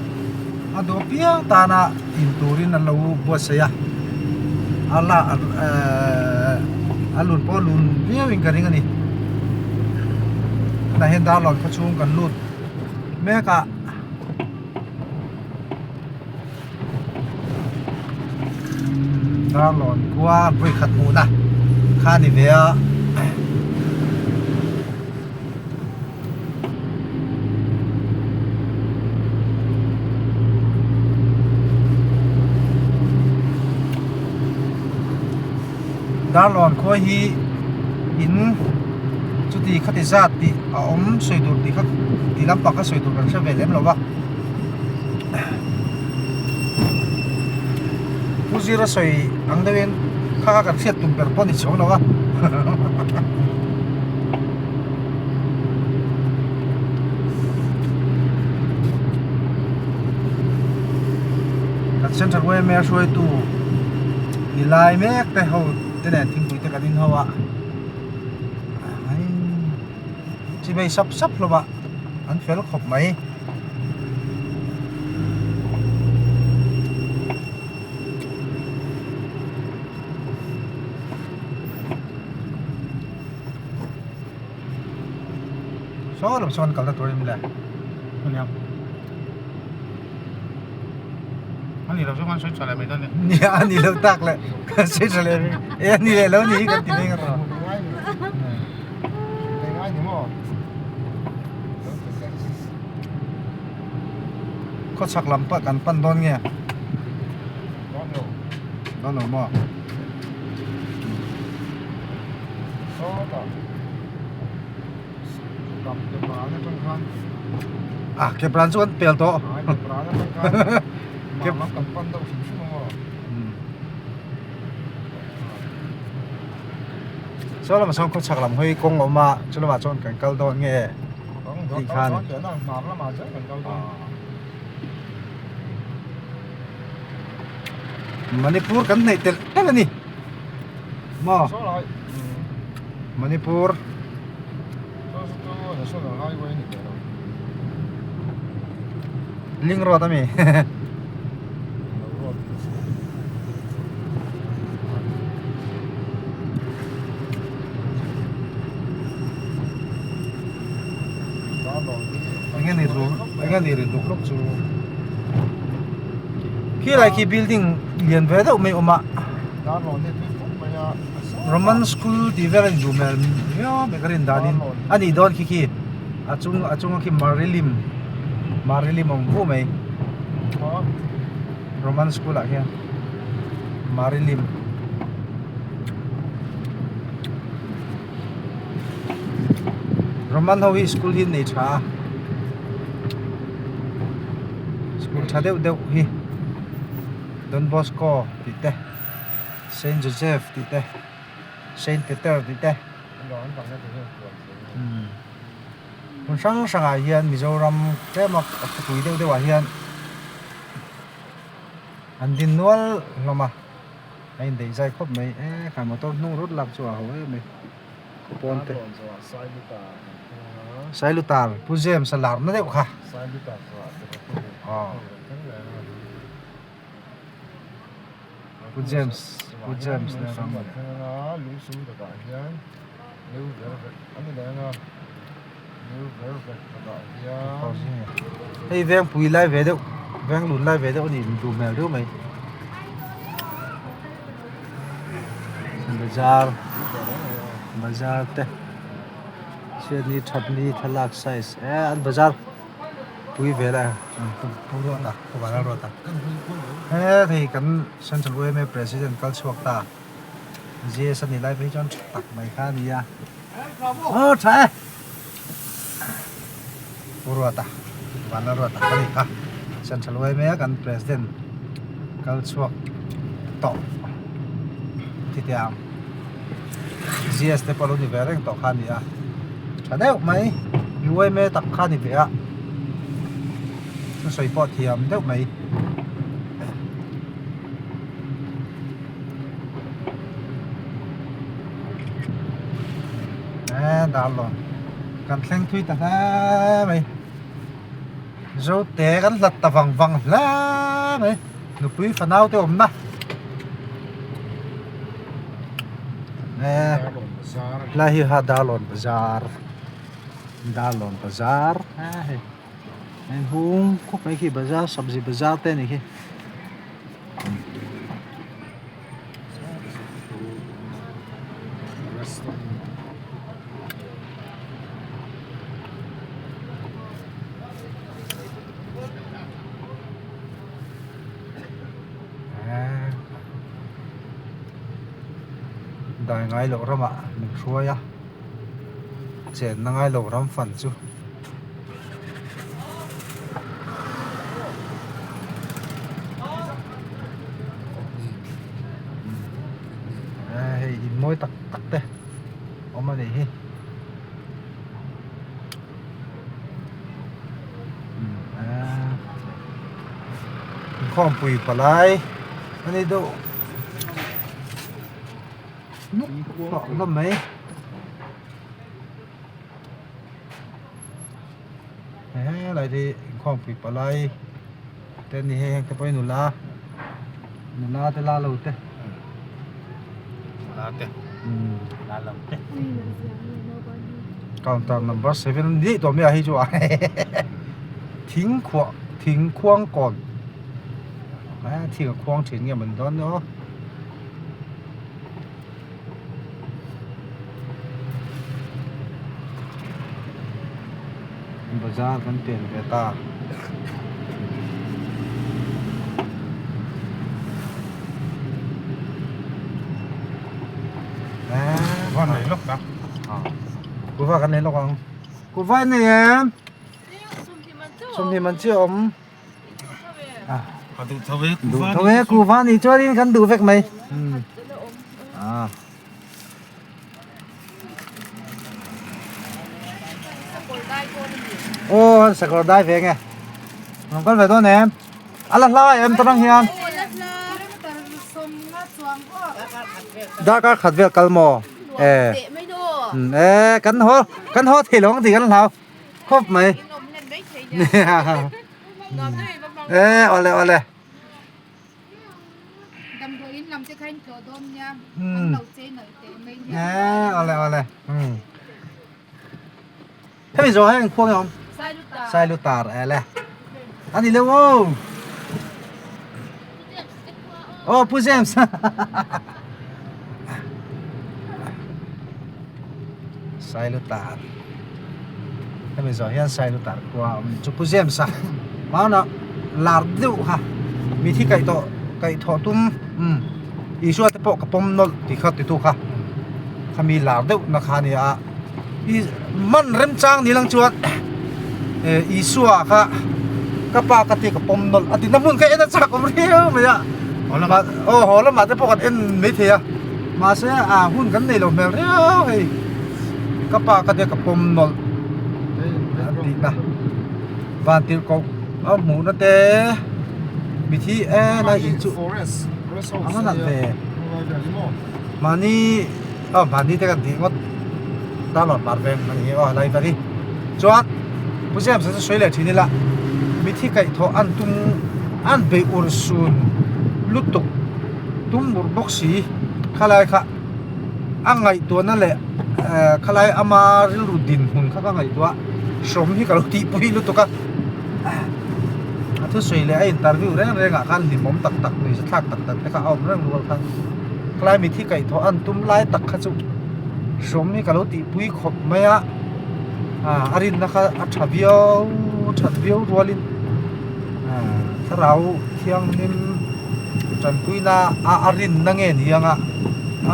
a dawh piang tana in turin an lo buatsaih a a la ehh a lun pawh a lun viau in ka ring a ni tunah hian Darlawn khaw chhung kan lut mek a Darlawn khua vawikhat hmuhna kha a ni ve a. Darlawn khua hi in chuti khati zat tih a awm sawi tur tih kha ti lampang kha sawi tur kan hre ve lem lo va Pu Zira sawi ang deuhin kha kha kan hriat tum ber pawh a ni chhawng lo va. Kan central yma hruaitu ni lai mek te ho te nen thingpui te kan in ho a chi vei sap sap hlawm a an fel khawp mai. Saw lam sawn kalna tur a ni le ania ani lo chu kan sawi tha leh mai dawn ni nia ani lo tak leh kan sawi tha leh e ani leh lo ni hi kan ti mai nga tawh khawchhak lam pawh kan pan dawn nge dawn lo maw. Ah ke bran chu an pel tawh saw lamah sawn khawchhak lam hawi kawng a awm a chu lamah chuan kan kal dawn nge tih khan Manipur kan hnaih telh telh a ni. Maw? Manipur. Link road ami. Enge ni ru enge ni ri luk luk chu. Khilai khi building lian ve deuh mai awm a. Roman school tih vel a in duh hmel viau mai ka rin danin a nih dawn khi khi a chung a chunga khi Marilim Marilim a awm vu mai Roman school ah hian Marilim Roman ho hi school hi an nei tha a school tha deuh deuh hi Don Bosco tih te. Saint Joseph tih te Saint Peter tih te hmun hrang hrang ah hian Mizoram tlem a khawpui deuh deuh ah hian an din nual hlawm a a indaih zai khawp mai e khai motor hnung rut lak chu a ho em mai khaw pawn te Sailutar Pu James a lar na deuh kha aw. Pu James Pu James nen ram hei veng pui lai ve deuh veng lun lai ve deuh a ni duh hmel riau mai bazar bazar te chhiatni thatni thlalak size eh an bazar. Pui vel a pu ruat a pu vanal ruat a he thei kan central yma president kal chhuak ta GS a nih lai phei chuan tha tak mai kha a ni a aw tha e pu ruat a vanal ruat a ka ni kha central yma kan president kal chhuak tawh chutiang GS te pawh lo ni ve reng tawh kha a ni a tha deuh mai. Uaime tak kha a ni ve a, thusawi pawh a thiam deuh mai. Eee Darlawn kan thleng thui ta hle mai Zote kan hlat ta vang vang hle mai nupui fanau te awmna eee helai hi ha Darlawn bazar Darlawn bazar a hei hei hung khawp mai khi bazar sabzi bazar te a nih khi. Dai ngai loh ramah min hruai a chenna ngai lo ram fan chu. Hei in mawi tak tak te awm a nih hi inkhawmpui palai a ni deuh nuk tawh hlawm mai. Helai hi inkhawmpui palai te a ni hei heng te pawh hi nula nula te la lo te nula te la lo te counter number 7 ni tawh mai a hei chu a thing khuah thing khuang kawn a thing a khuang thin nge maw ni dawn aw. Bazar kan pian ve ta. Kuva nei lawk ta. Kuva kan nei lawk ang. Kuva nei em? Sawmhnih man chiah awm. Duh tho e duh tho e kuva ni chuanin kan duh vek mai a aw sakawr dai ve nge rawn kal ve dawn em a la hlai em tawrang hian darkar khat vel kal maw e e kan haw kan haw thei lo ang tih kan hlau khawp mai e awle awle e awle awle hemi zawh hian khuang awm sailutar ele ani lo aw oh pu James Sailutar hemi zawh hian Sailutar khua a awm a ni chu Pu James a hmanah lar deuh kha mi thi kaih tawh kaih thawh tum umm Isua te pawh ka pawm nawlh tih kha titu kha khami lar deuh na kha a ni a i man remchang ni lang chuan eh Isua kha ka pa ka tia ka pawm nawlh a ti na hmun kha en a chak awm riau mai a aw haw lamah te pawh kan en maithei a mahse a hun kan nei lo hmel riau hei ka pa ka tia ka pawm nawlh a tih na van tirh koh a hmuh na te mithi e lai in chu a va nalh ve mahni. Aw mahni te kan tih ngawt Darlawn mar veng a ni hi aw lai veri chuan Pu James a chu sawi leh thin ila mithi kaihthawh an tum an beih ur sun lutuk tum mur bawk si khalai kha a ngaihtuahna leh eh khalai ama rilru dinhmun kha ka ngaihtuah hrawm hi ka lo tihpui lutuk a a thusawi leh a interview reng reng ah khan hlimawm tak tak nuihza thlak tak tak te kha a awm reng rual khan. Khlai mithi kaihthawh an tum lai tak kha chu hrawm hi ka lo tihpui khawp mai a ah a rinna kha a tha viau that viau rualin ah thlarau thianghlim tanpuina a a rinna nge ni anga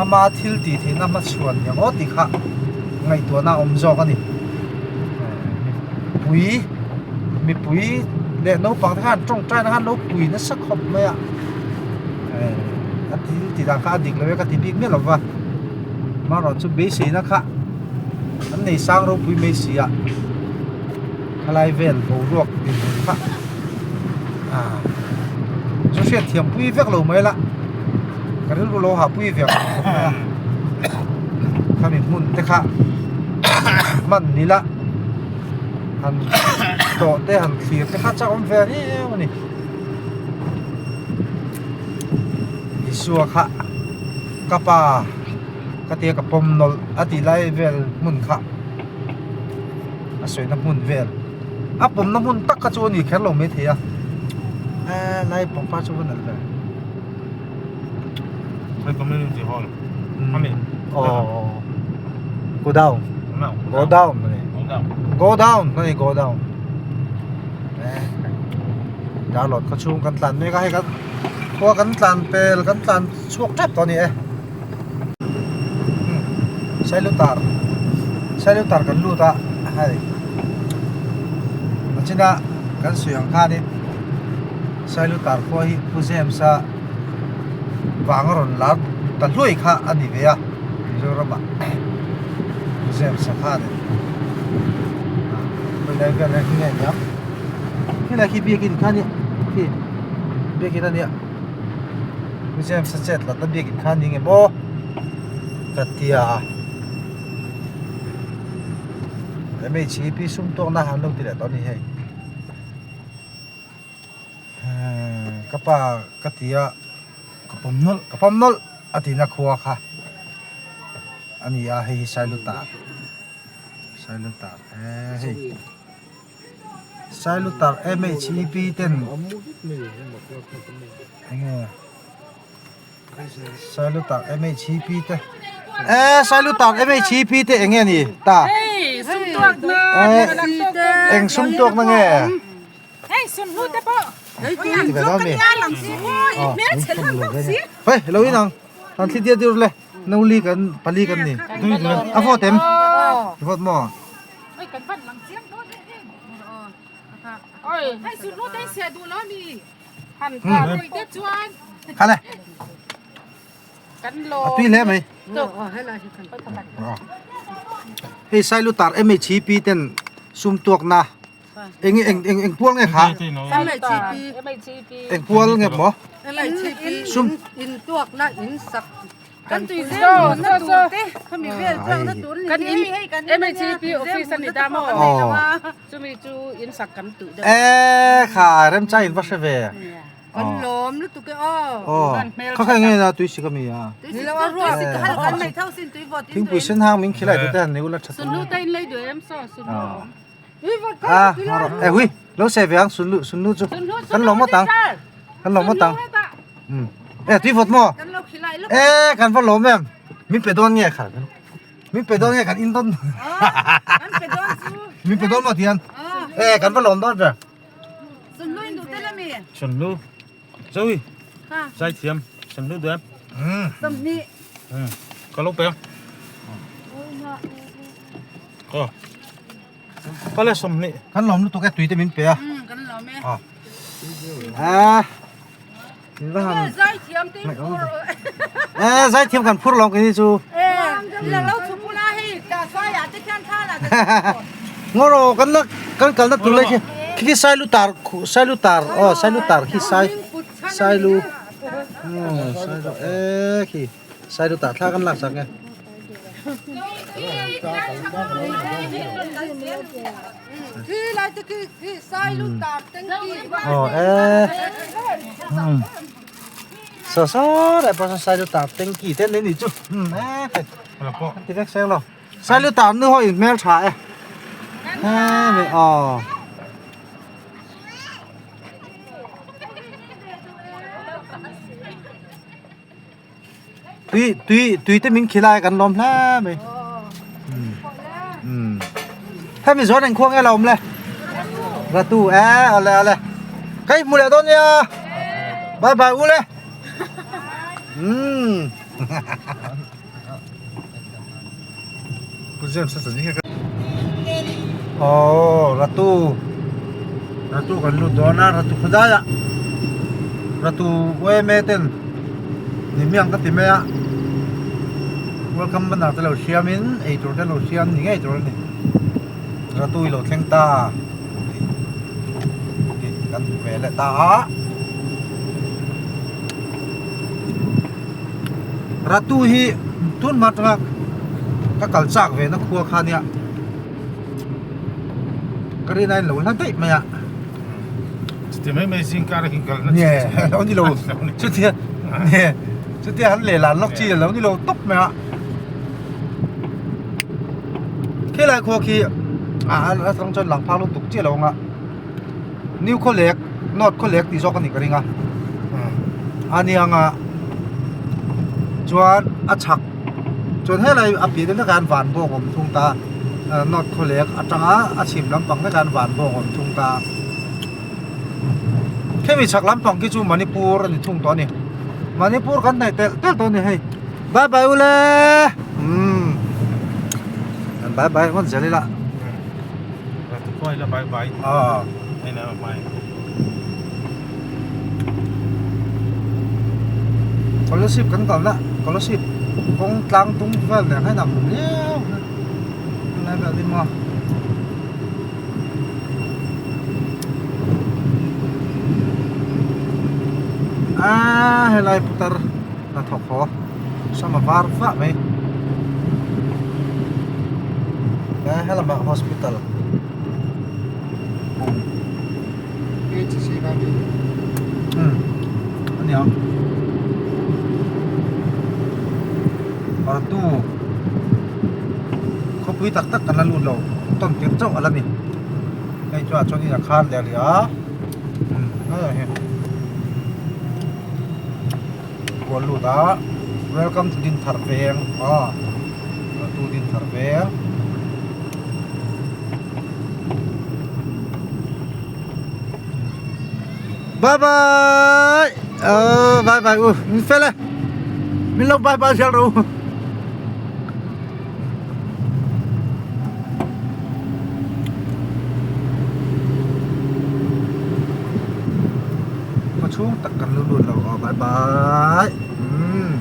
ama thil tih theihna hmachhuan ni ang aw tih kha ngaihtuahna a awm zawk a ni mipui mipui leh naupang te khan tawngtaina khan lo pui nasa khawp mai a. A thil tih dan kha a dik lo e ka ti bik miah lo va amaherawhchu beiseina kha an nei sang ropui mai si a. Khalai vel boruak dinhmun kha ah chu hriat thiam pui vek lo mai la ka rilru lo hah pui ve ang khawp mai a khami hmun te kha hman ni la han tawh te han thlir te kha chak awm ve riau a ni Isua kha ka pa ka tia ka pawm nawlh a tih lai vel hmun kha. A sawina hmun vel a pawmna hmun tak kha chu a ni kher lo maithei a eee lai pangpar chu va nalh ve Hei community hall a ni aw go down go down a ni go down a ni go down eee darlawn khaw chhung kan tlan mek a hei kan khua kan tlan pel kan tlan chhuak tep tawh a ni e. Sailutar Sailutar kan lut a hei a china kan sawi ang khanin Sailutar khua hi Pu James a vang a rawn lar ta hluai kha a ni ve a Mizoram ah Pu James a khanin khawilai vel hi nge nia khilai khi biakin kha nia khi biakin a nia. Museum sa chet lat na biakin kha ni nge maw ka tia MHEP sum tawk na han lo ti leh tawh a ni hei ka pa ka tia ka pawm nawlh ka pawm nawlh a ti na khua kha a ni a hei hi Sailutar Sailutar e hei. Sailutar MHEP ten enge Sailutar MHEP te e Sailutar MHEP te enge ni ta eng sum tuak na nge ti ve dawn mi hei lo in ang han thli diat diat le no li kan pali kan ni a vote em vote maw. Khale. A tui hle mai. Hei Sailutar MHP ten sum tuak na eng eng eng eng pual nge kha? Eng pual nge maw? Sum in tuak na in sak Kan tui zel na tur te khami vel tlang na tur ni Kan in MHP office ani ta maw chumi chu in sak kan tuh deuh e kha rem chai in va hre ve kan lawm lutuk e aw kha kha nge na tui sik ami a ni lo a ruak sik hal kan mai thau sin tui vawt in thingpui sen hang min khilai tu te han nei ula tha sunlu ta in lei duh em so sunlu a e hui lo se ve ang sunlu sunlu chu kan lawm ngawt ang kan lawm ngawt ang E tui vawt maw? E kan va lawm em? Min pe dawn nge kha? Min pe dawn nge kan in dawn? Kan pe dawn chu. Min pe dawn maw tian? E kan va lawm dawn ve. Sunlu in duh tel ami? Sunlu. Zoe. Zai thiam. Sunlu duh em? Sawmhnih. Ka lo pe ang. Aw. Ka le 20. Kan lawm lutuk e tui te min pe a. Kan lawm e. Ah. Zai thiam te phur. Eh zai thiam kan phur lawm kini chu. Eh la lo chu pula hei ta sai ah te khian thla la. Ngoro kan la kan kal na tur lai khi khi sai lu tar sai lu tar oh sai lu tar khi sai sai lu sai lu eh khi sai lu tar thla kan lak sak nge. Aw e saw saw lai pawh sawn sailutar tanky te an nei nih chu e hei an ti vek seng lo sailutar nu ho in hmel tha e hemi aw. Tui tui tui te min khilai kan lawm hle mai. Um. Hemi zawn eng khuang nge la awm le? Ratu e ale ale. Kai hmu leh dawn nia. Bye bye u le. Um. Pu James a chan hi Oh, ratu. Ratu kan lut dawn a, ratu khawdai ah. Ratu UMA ten ni miang ka ti mai a. Welcome banner te lo siam in, ei tur te lo siam ni ngei tur a ni. Ratu i lo thleng ta. Tih kan hmu ve leh ta a. Ratu hi tun hma atanga ka kal chak ve na khua kha nia ka rin ain lo hla daih mai a. Chuti mai mai zing kar hi kal na chi lo ni lo chutia nge chutia han leh lan lawk chi lo ni lo tawp mai a. Khilai khua khi a atang chuan lang phak lutuk chiah lo ang a. New Khawlek, North Khawlek tih zawk a nih ka ring a. A niang a chuan a chhak chuan helai a piah deuh hlekah hian van bawk a awm thung ta a North Khawlek atanga a chhim lampang hlekah hian van bawk a awm thung ta. Khemi chhak lampang khi chu Manipur a ni thung tawh a ni. Manipur kan hnaih telh telh tawh a ni hei. Bye bye ule umm bye bye ngawt zel ila. Bye bye. Ah. Scholarship kan kalna scholarship kawng tlang tung vel nen hian a hmu viau a helai vel hi maw aaa helai putar hnathawk haw sama var vah mai helamah hospital. Ania Partu khawpui tak tak kan la lut lo tawn tir chauh a la ni hei chuan chuan in a khar leh rih a hei kual lut a welcome to Dinthar veng aw Partu Dinthar veng. Bye bye ờ bye bye u min fel e min lo bye bye zel ro khaw chhung tak kan lo lut lo aw bye bye umm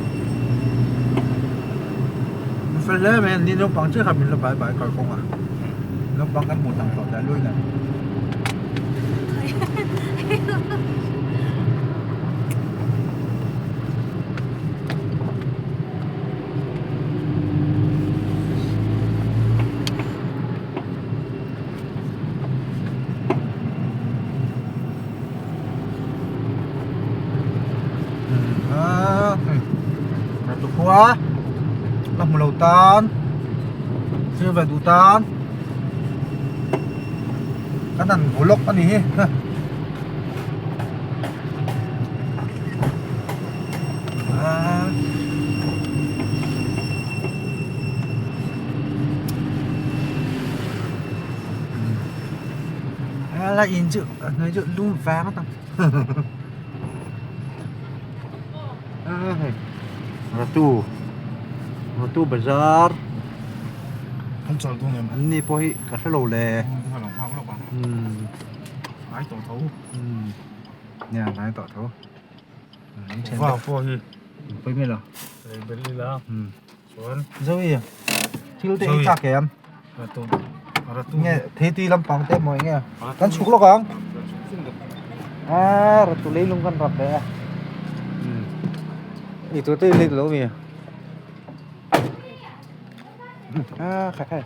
min fel hle mai a ni naupang chiah kha min lo bye bye kalkawng a naupang kan hmuh tam tawh dah lui nen. Khua la hmu lo tan thil ve duh tan kan han bu lawk a ni hi a la in chu a hnuai chu lum vang a tam Ratu Ratu bazar An chawl dawn em? An ni pawh hi ka hre lo le. Ka lo nghak lawk ang. Ngai tawh tho. Nia ngai tawh tho. Vau pawh hi. Pawi mai lo. Bel ila. Chuan. Zoe thil te ei chak em? Ratu. Ratu. Nge thei tui lampang te maw enge? Kan chhuk lawk ang. A ratu leilung kan rap ve a. Ei tur te i lei lo mi? A kha khai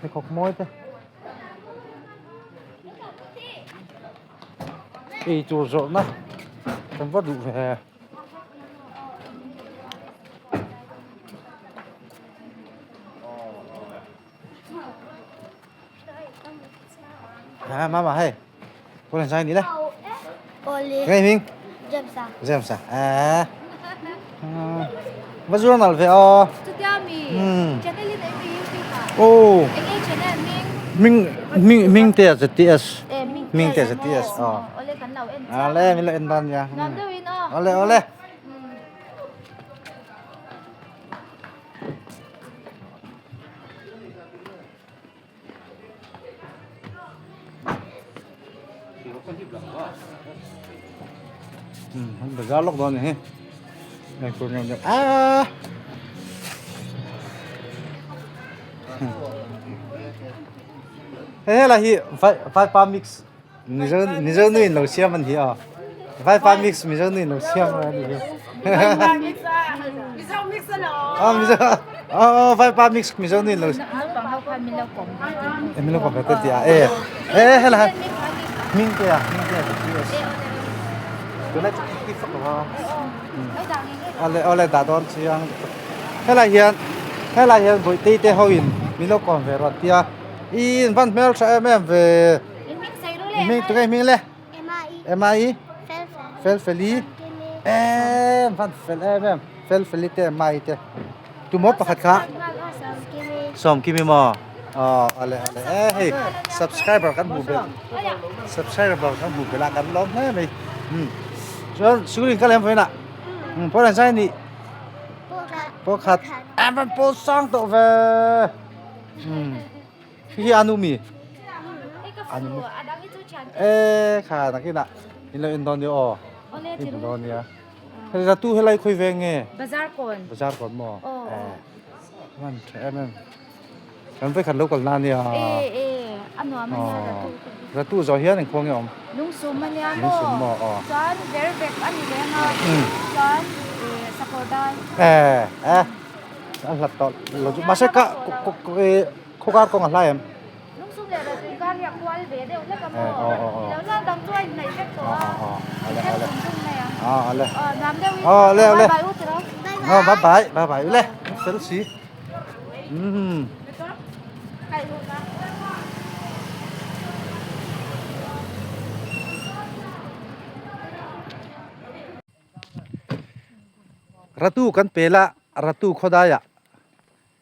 pheikhawk mawi te ei tur zawrhna kan va duh ve a mama hei kawr in sai ni le nge hming James a a va journal ve aw oh ming ming ming te ZTS ming te ZTS aw ale min lo en dan nia ole ole Bazar lawk dawn a ni hi eitur neuh neuh aaa. Hei helai hi vai vaipa mix Mizo Mizo nu in lo siam a ni a vaipa mix Mizo nu in lo siam a ni hi. Mizo mix a lo. A Mizo a vaipa mix Mizo nu in lo min lo kawm ve te ti a e e helai hming te a hming te a GPS tunlai chu ki fak lo a awle awle dah dawn chiang helai hian helai hian bawihte te ho in min lo kawm ve rawh tia ih in van hmel tha em em ve hming tunge hming le M-I Felfeli em van fel em em Felfeli te M-I te tumaw pakhat kha Sawmkimi maw aw awle awle e hei subscriber kan hmuh belh subscriber kan hmuh belh a kan lawm hle mai chuan sikul in kal em vawiin ah pawn an zai a nih pakhat em van pawl sang tawh ve hi hi anu mi anu mi e kha nakinah in lo en dawn nia aw in hmu dawn nia hei ratu helai khawi veng nge bazar kawn bazar kawn maw man tha em em kan vawikhat lo kal na nia e e a nuam ania ratu ratu zawh hian engkhaw nge awm lungsum ania maw lungsum maw aw chuan ver vek a ni reng a chuan sakawr dai e e a hlat tawh lo chu mahse ka khawkar kawng a hlai em lungsum leh ratu kar hi a kual ve deuh hlek a maw ilo lal dang chu a inhnaih vek tawh a ale ale aw nuam deuh in aw ale ale bye bye u tiraw aw bye bye bye bye ule fel si umm Ratu kan pel a Ratu khawdaiah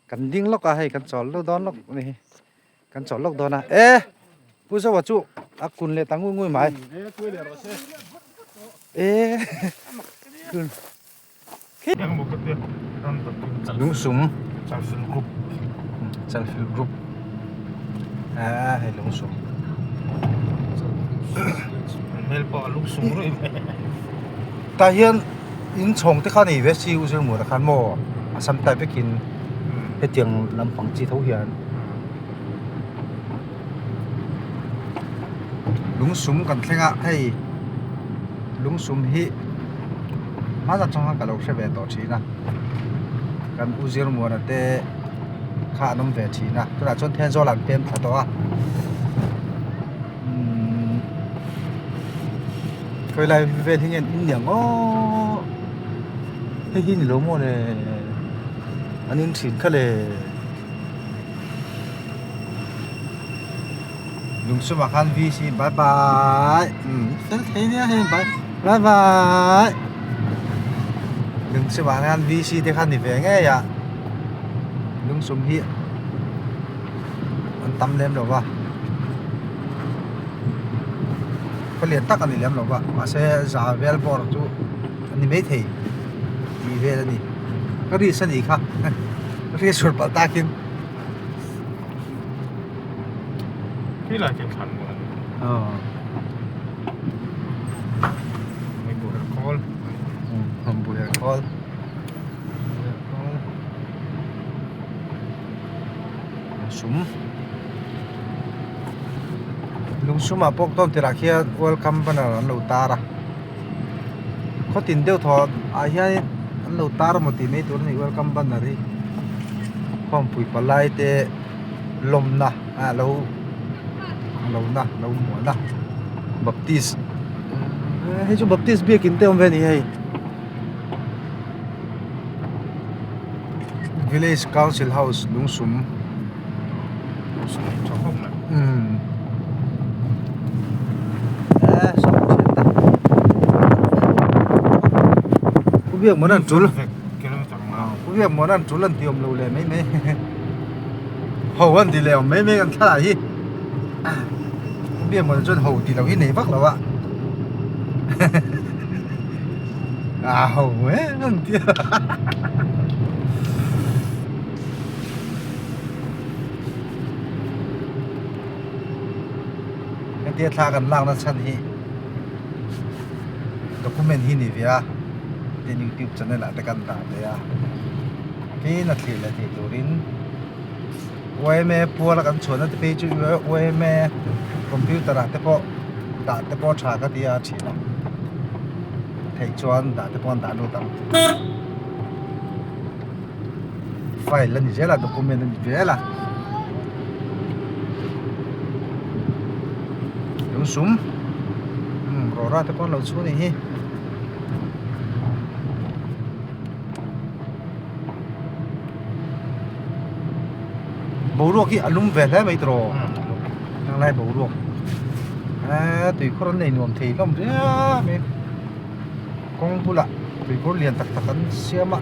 kan ding lawk a hei kan chawl lawk dawn lawk a ni hi kan chawl lawk dawn a e Pu Zoa chu a kun leh ta ngui ngui mai e kun Lungsum Chalfilh group Chalfilh group ah hei lungsum hmel pawh a lungsum ruih mai tah hian in chhawng te kha nei ve si u zirmur ah khan maw a sam type vekin hetiang lampang chi tho hian lungsum kan thleng a hei lungsum hi hmanah chuan khan ka lo hre ve tawh thin a kan u zirmuana te kha an awm ve thin a tunah chuan Thenzawl an pem thla tawh a umm khawilai vel hi nge an in niang aw hei hi ni lo maw le an in thin kha le. Lungsumah khan VC bye bye umm fel thei nia hei bye bye bye lungsumah khan VC te kha ni ve ngei a lungsum hi an tam lem lo va khaw lian tak a ni lem lo va mahse za vel bawr chu a ni maithei tih vel a ni ka risk a nih kha risk sur palh takin. Khi lai khi thlan maw Ờ. Hei bu her khawl. Ừ, bu her khawl. Bu her khawl. Lungsum. Lungsumah pawh tawn tirah khian welcome banner an lo tar a. Khawtin deuh thaw ah hianin an lo tar maw tih mai tur a ni welcome banner hi. Khawmpui palai te lawmna ah lo lo na lo muahna baptist hei chu baptist biakin te awm ve a ni hei village council house lungsum umm eh saw thian ta pu biak mawn an tul pu biak mawn an tul an ti awm lo leh mai mai. Ho an ti leh awm mai mai kan thlalak hi biak mawni chuan ho tih loh hi nei vak lo a a ho em an ti a hetia thla kan lak na chhan hi document hi ni ve a tin youtube channel ah te kan dah ve a tin a thlir leh thei turin. Yma puala kan chhuahna te phei chu yma computer ah te pawh dah te pawh tha ka ti a thin a theih chuan dah te pawh an dah lut ang file a ni zel a document a ni zel a lungsum umm rawra te pawh an lo chhu a nih hi. Boruak hi a lum ve hle mai tiraw heng lai boruak eee tuikhur an nei nuam thei hlawm riau mai kawng bulah tuikhur lian tak tak an siam a.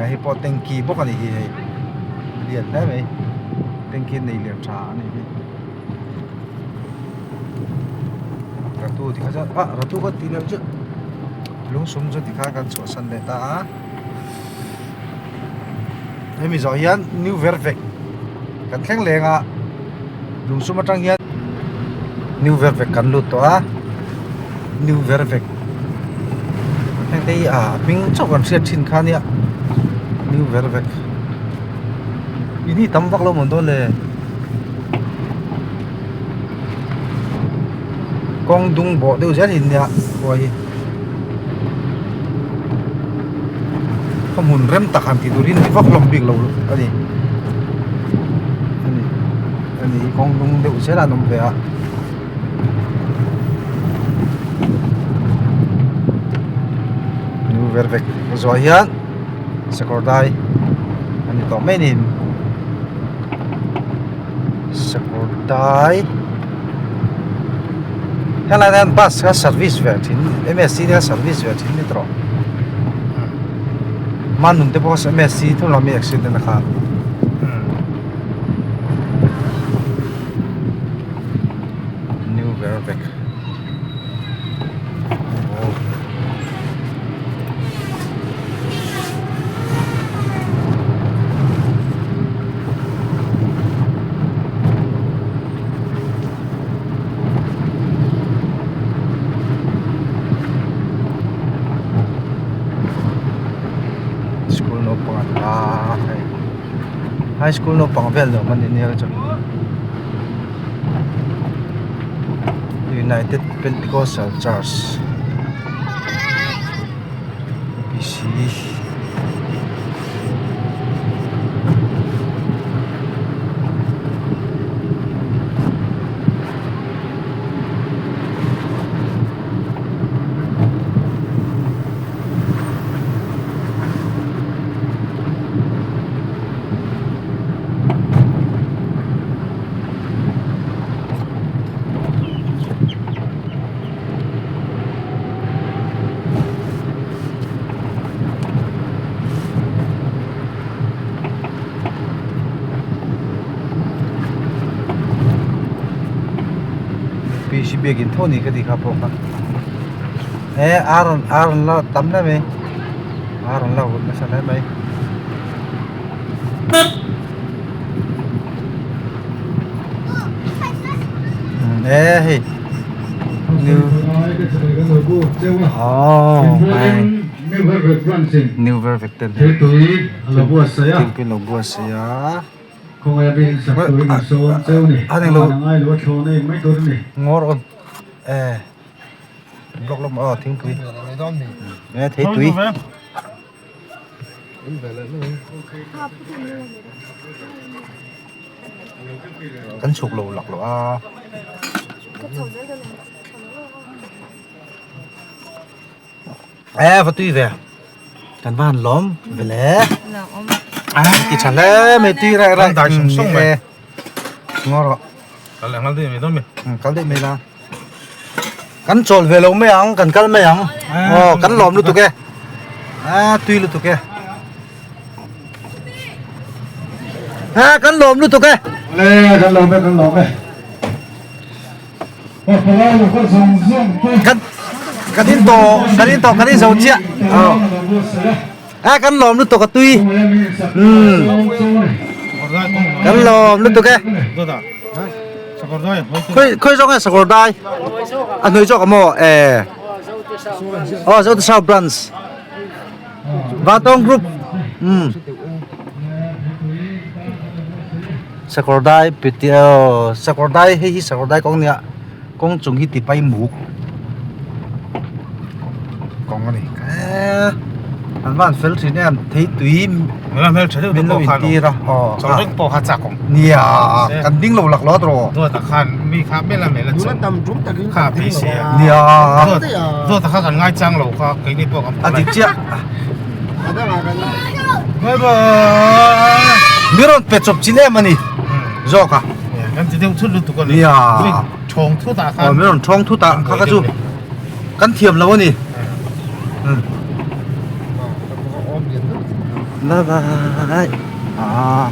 Hei pawh tanky bawk a ni hi hei lian hle mai tanky nei lian tha a ni hi ratu tikha chuan ah ratu ka tih loh chu lungsum chu tikha kan chhuahsan leh ta a hemi zawh hian new vervek kan thleng leng a lungsum atang hian new vervek kan lut tawh a new vervek heng te hi ah hming chauh kan hriat thin kha nia new vervek in hi tam vak lo mawn dawn le kawng dung bawh deuh zel hi nia khua hi khaw hmun rem tak han tih tur hi ni vak hlawm bik lo a ni a ni a ni kawng dung deuh zel a an awm ve a. New vervek zuah hian sakawr dai a ni tawh mai a ni sakawr dai helai ah hian bus kha service ve thin M S C te kha service ve thin a ni tawh hmanun te pawh M S C thung lam hi accident a kha. New Vervek oh School naupang an la hei High school naupang vel nuam a ni nia chu. United Pentecostal Church UPC PC biakin tho ni ka ti kha pawh kha e ar ar an la tam hle mai ar an la vut nasa hle mai. E hei new oh new vervek ten hei thingpui lo buatsaih a ngawr awn e block lamah aw thingpui e theitui. Kan chhuk lo lak lo a. E va tui ve. Kan van lawm ve le. A ti tha hle mai tui rai rai. Dai sung sung mai. Ngaw rawh. Kal leh ngal deuh mai dawn mi. Kal deuh mai la. Kan chawl ve lo mai ang kan kal mai ang aw kan lawm lutuk e a tui lutuk e ha kan lawm lutuk e le kan lawm e kan lawm e kan kan in to kan in to kan in zo chiah aw a kan lawm lutuk a tui um kan lawm lutuk e. Khoi khoi zawk nge sakawr dai a hnuai zawk a maw eh aw Zote South branch Vantawng group umm sakawr dai piti aw sakawr dai hei hi sakawr dai kawng nia kawng chung hi tipai muk kawng a ni eee an van fel thin em thei tui min lo intir a aw nia kan ding lo lak lo a tawh nia a dik chiah mi rawn pe chawp chin em a ni zawk a nia aw mi rawn thawng thut a kha kha chu kan thiam lo a ni bye bye ah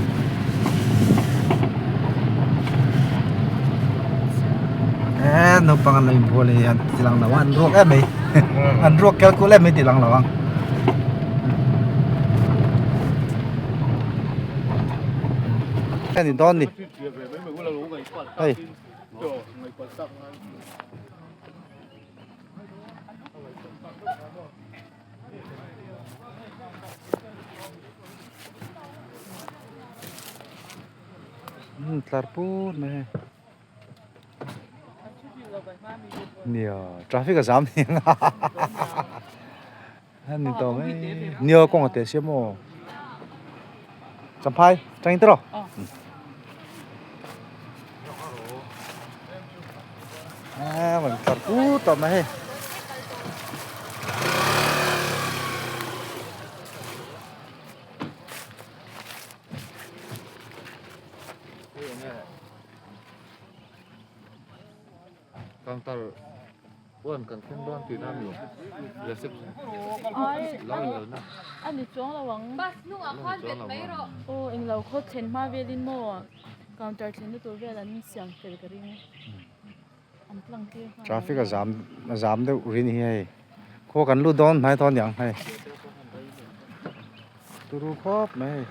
eh naupang an lo inbual hei an ti lang lo a an ruak em mai an ruak kel kual em mai ti lang lo ang hei ni dawn ni hei. Tlar pur mai hei nia traffic a zam nia a ni tawh mai nia kawng a teh sia maw champhai tangin tawh rawh. A rawn tlar pur tawh mai hei. Counter one kan thleng dawn tihna a ni reception lo in lo na. A ni chuang lo ang. Bus hnungah khan bet mai rawh. Aw englo khaw thlen hma velin maw. Counter thlenna tur vel an siam fel ka ring an tlang tir nghal. Traffic a zam a zam deuh ri ni hi hei khaw kan lut dawn hnai tawh aniang hei turu khawp mai hei.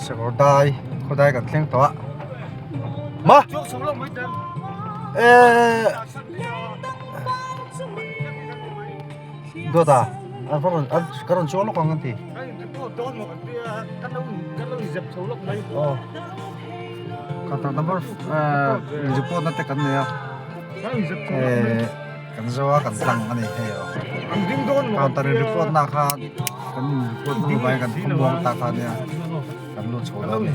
Sakawr dai khaw dai kan thleng tawh a ma eee dawt a an rawn an ka rawn chuang lawk ang an ti aw counter number eee report na te kan nei a eee. Kan zo a kan tlang a ni hei aw counter in report na kha kan in report hnu vai kan khawmuang ta kha nia kan lut chho dawn a ni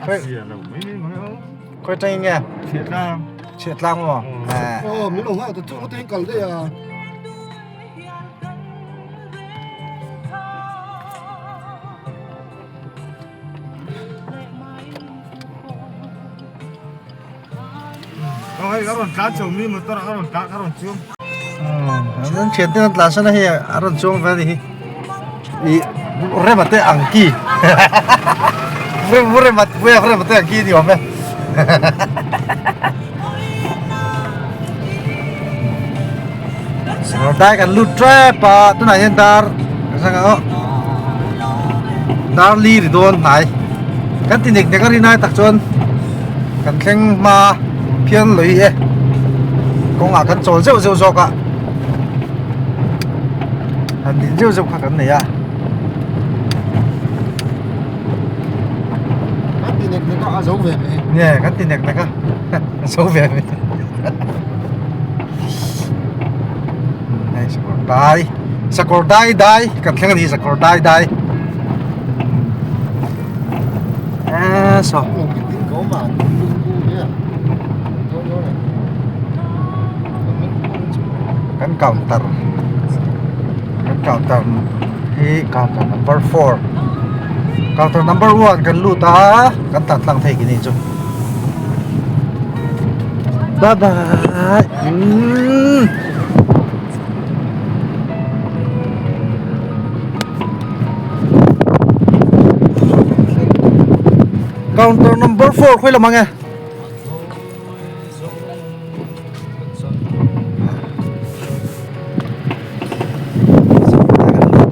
khawi khawi tangin nge chhiat tlang maw An thian te an tlan san a hei a rawn chuang ve a ni hi ih rema te ang ki rema rema te ang ki ni awm e dai kan lut tep a tunah hian dar dar li ri dawn hnai kan ti nek nek a rinai tak chuan kan thleng hma phian lui e kawngah kan chawl zeuh zeuh zawk a han din zeuh zeuh kha kan nei a kan ti nek nek a a zo ve mai nge kan ti nek nek a a zo ve mai hei sakawr dai sakawr dai dai kan thleng a ni sakawr dai dai eee saw kan counter kan counter hi counter number 4 counter number 1 kan lut a kan tan tlang thei kini chu bye bye umm Counter number 4 khawi lam ang e.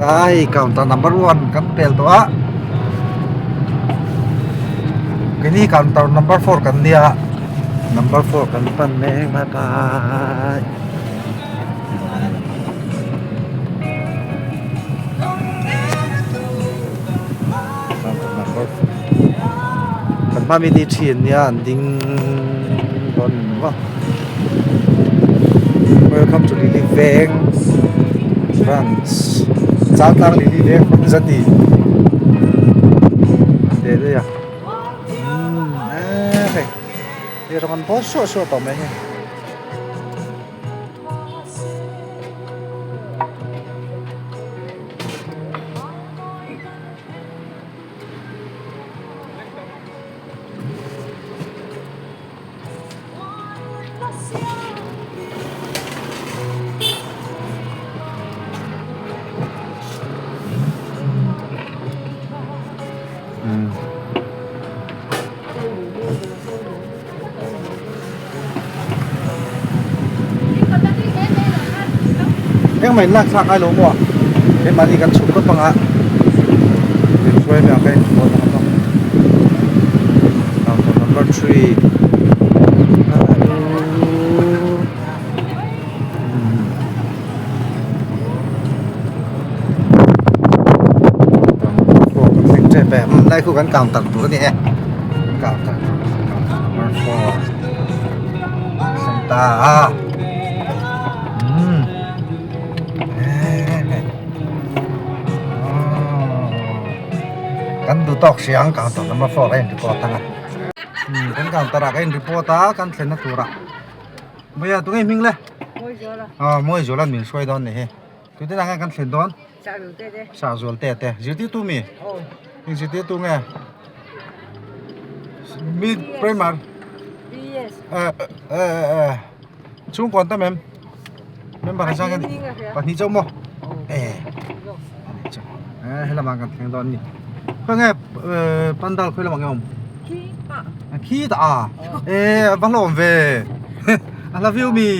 Ai counter number 1 kan pel tawh a. Keini counter number 4 kan nia. Number 4 kan pan mek bye bye. Kan hma mi ni thin nia an ding dawn maw welcome to lily veng branch changtlang lily veng branch a ti teh daih a umm eee hei hei rawng an bawl suah suah tawh mai hei. Engmah in lak thlak ngai lo maw keimahni kan chhuk tawp anga min hruai mai ang ka inhruai ang a counter number 3 Lai khu kan counter tur a ni e counter counter number 4 ta a kan duh tawk hria ang counter number 4 a in report anga kan counter ah ka in report a kan thlenna turah Mawia tunge hming le aw Mawizuala min hruai dawn ni hi tute ah khan kan thlen dawn Sahzual te te zirtirtu mi eng zirtirtu nge mi primary eh eh eh chhungkaw an tam em member an sang pahnih chauh maw eh eh helamah kan thleng dawn a ni khawnge pandal khawi lamah nge awm khi tah a eh a va hlawm ve a hla viau mi.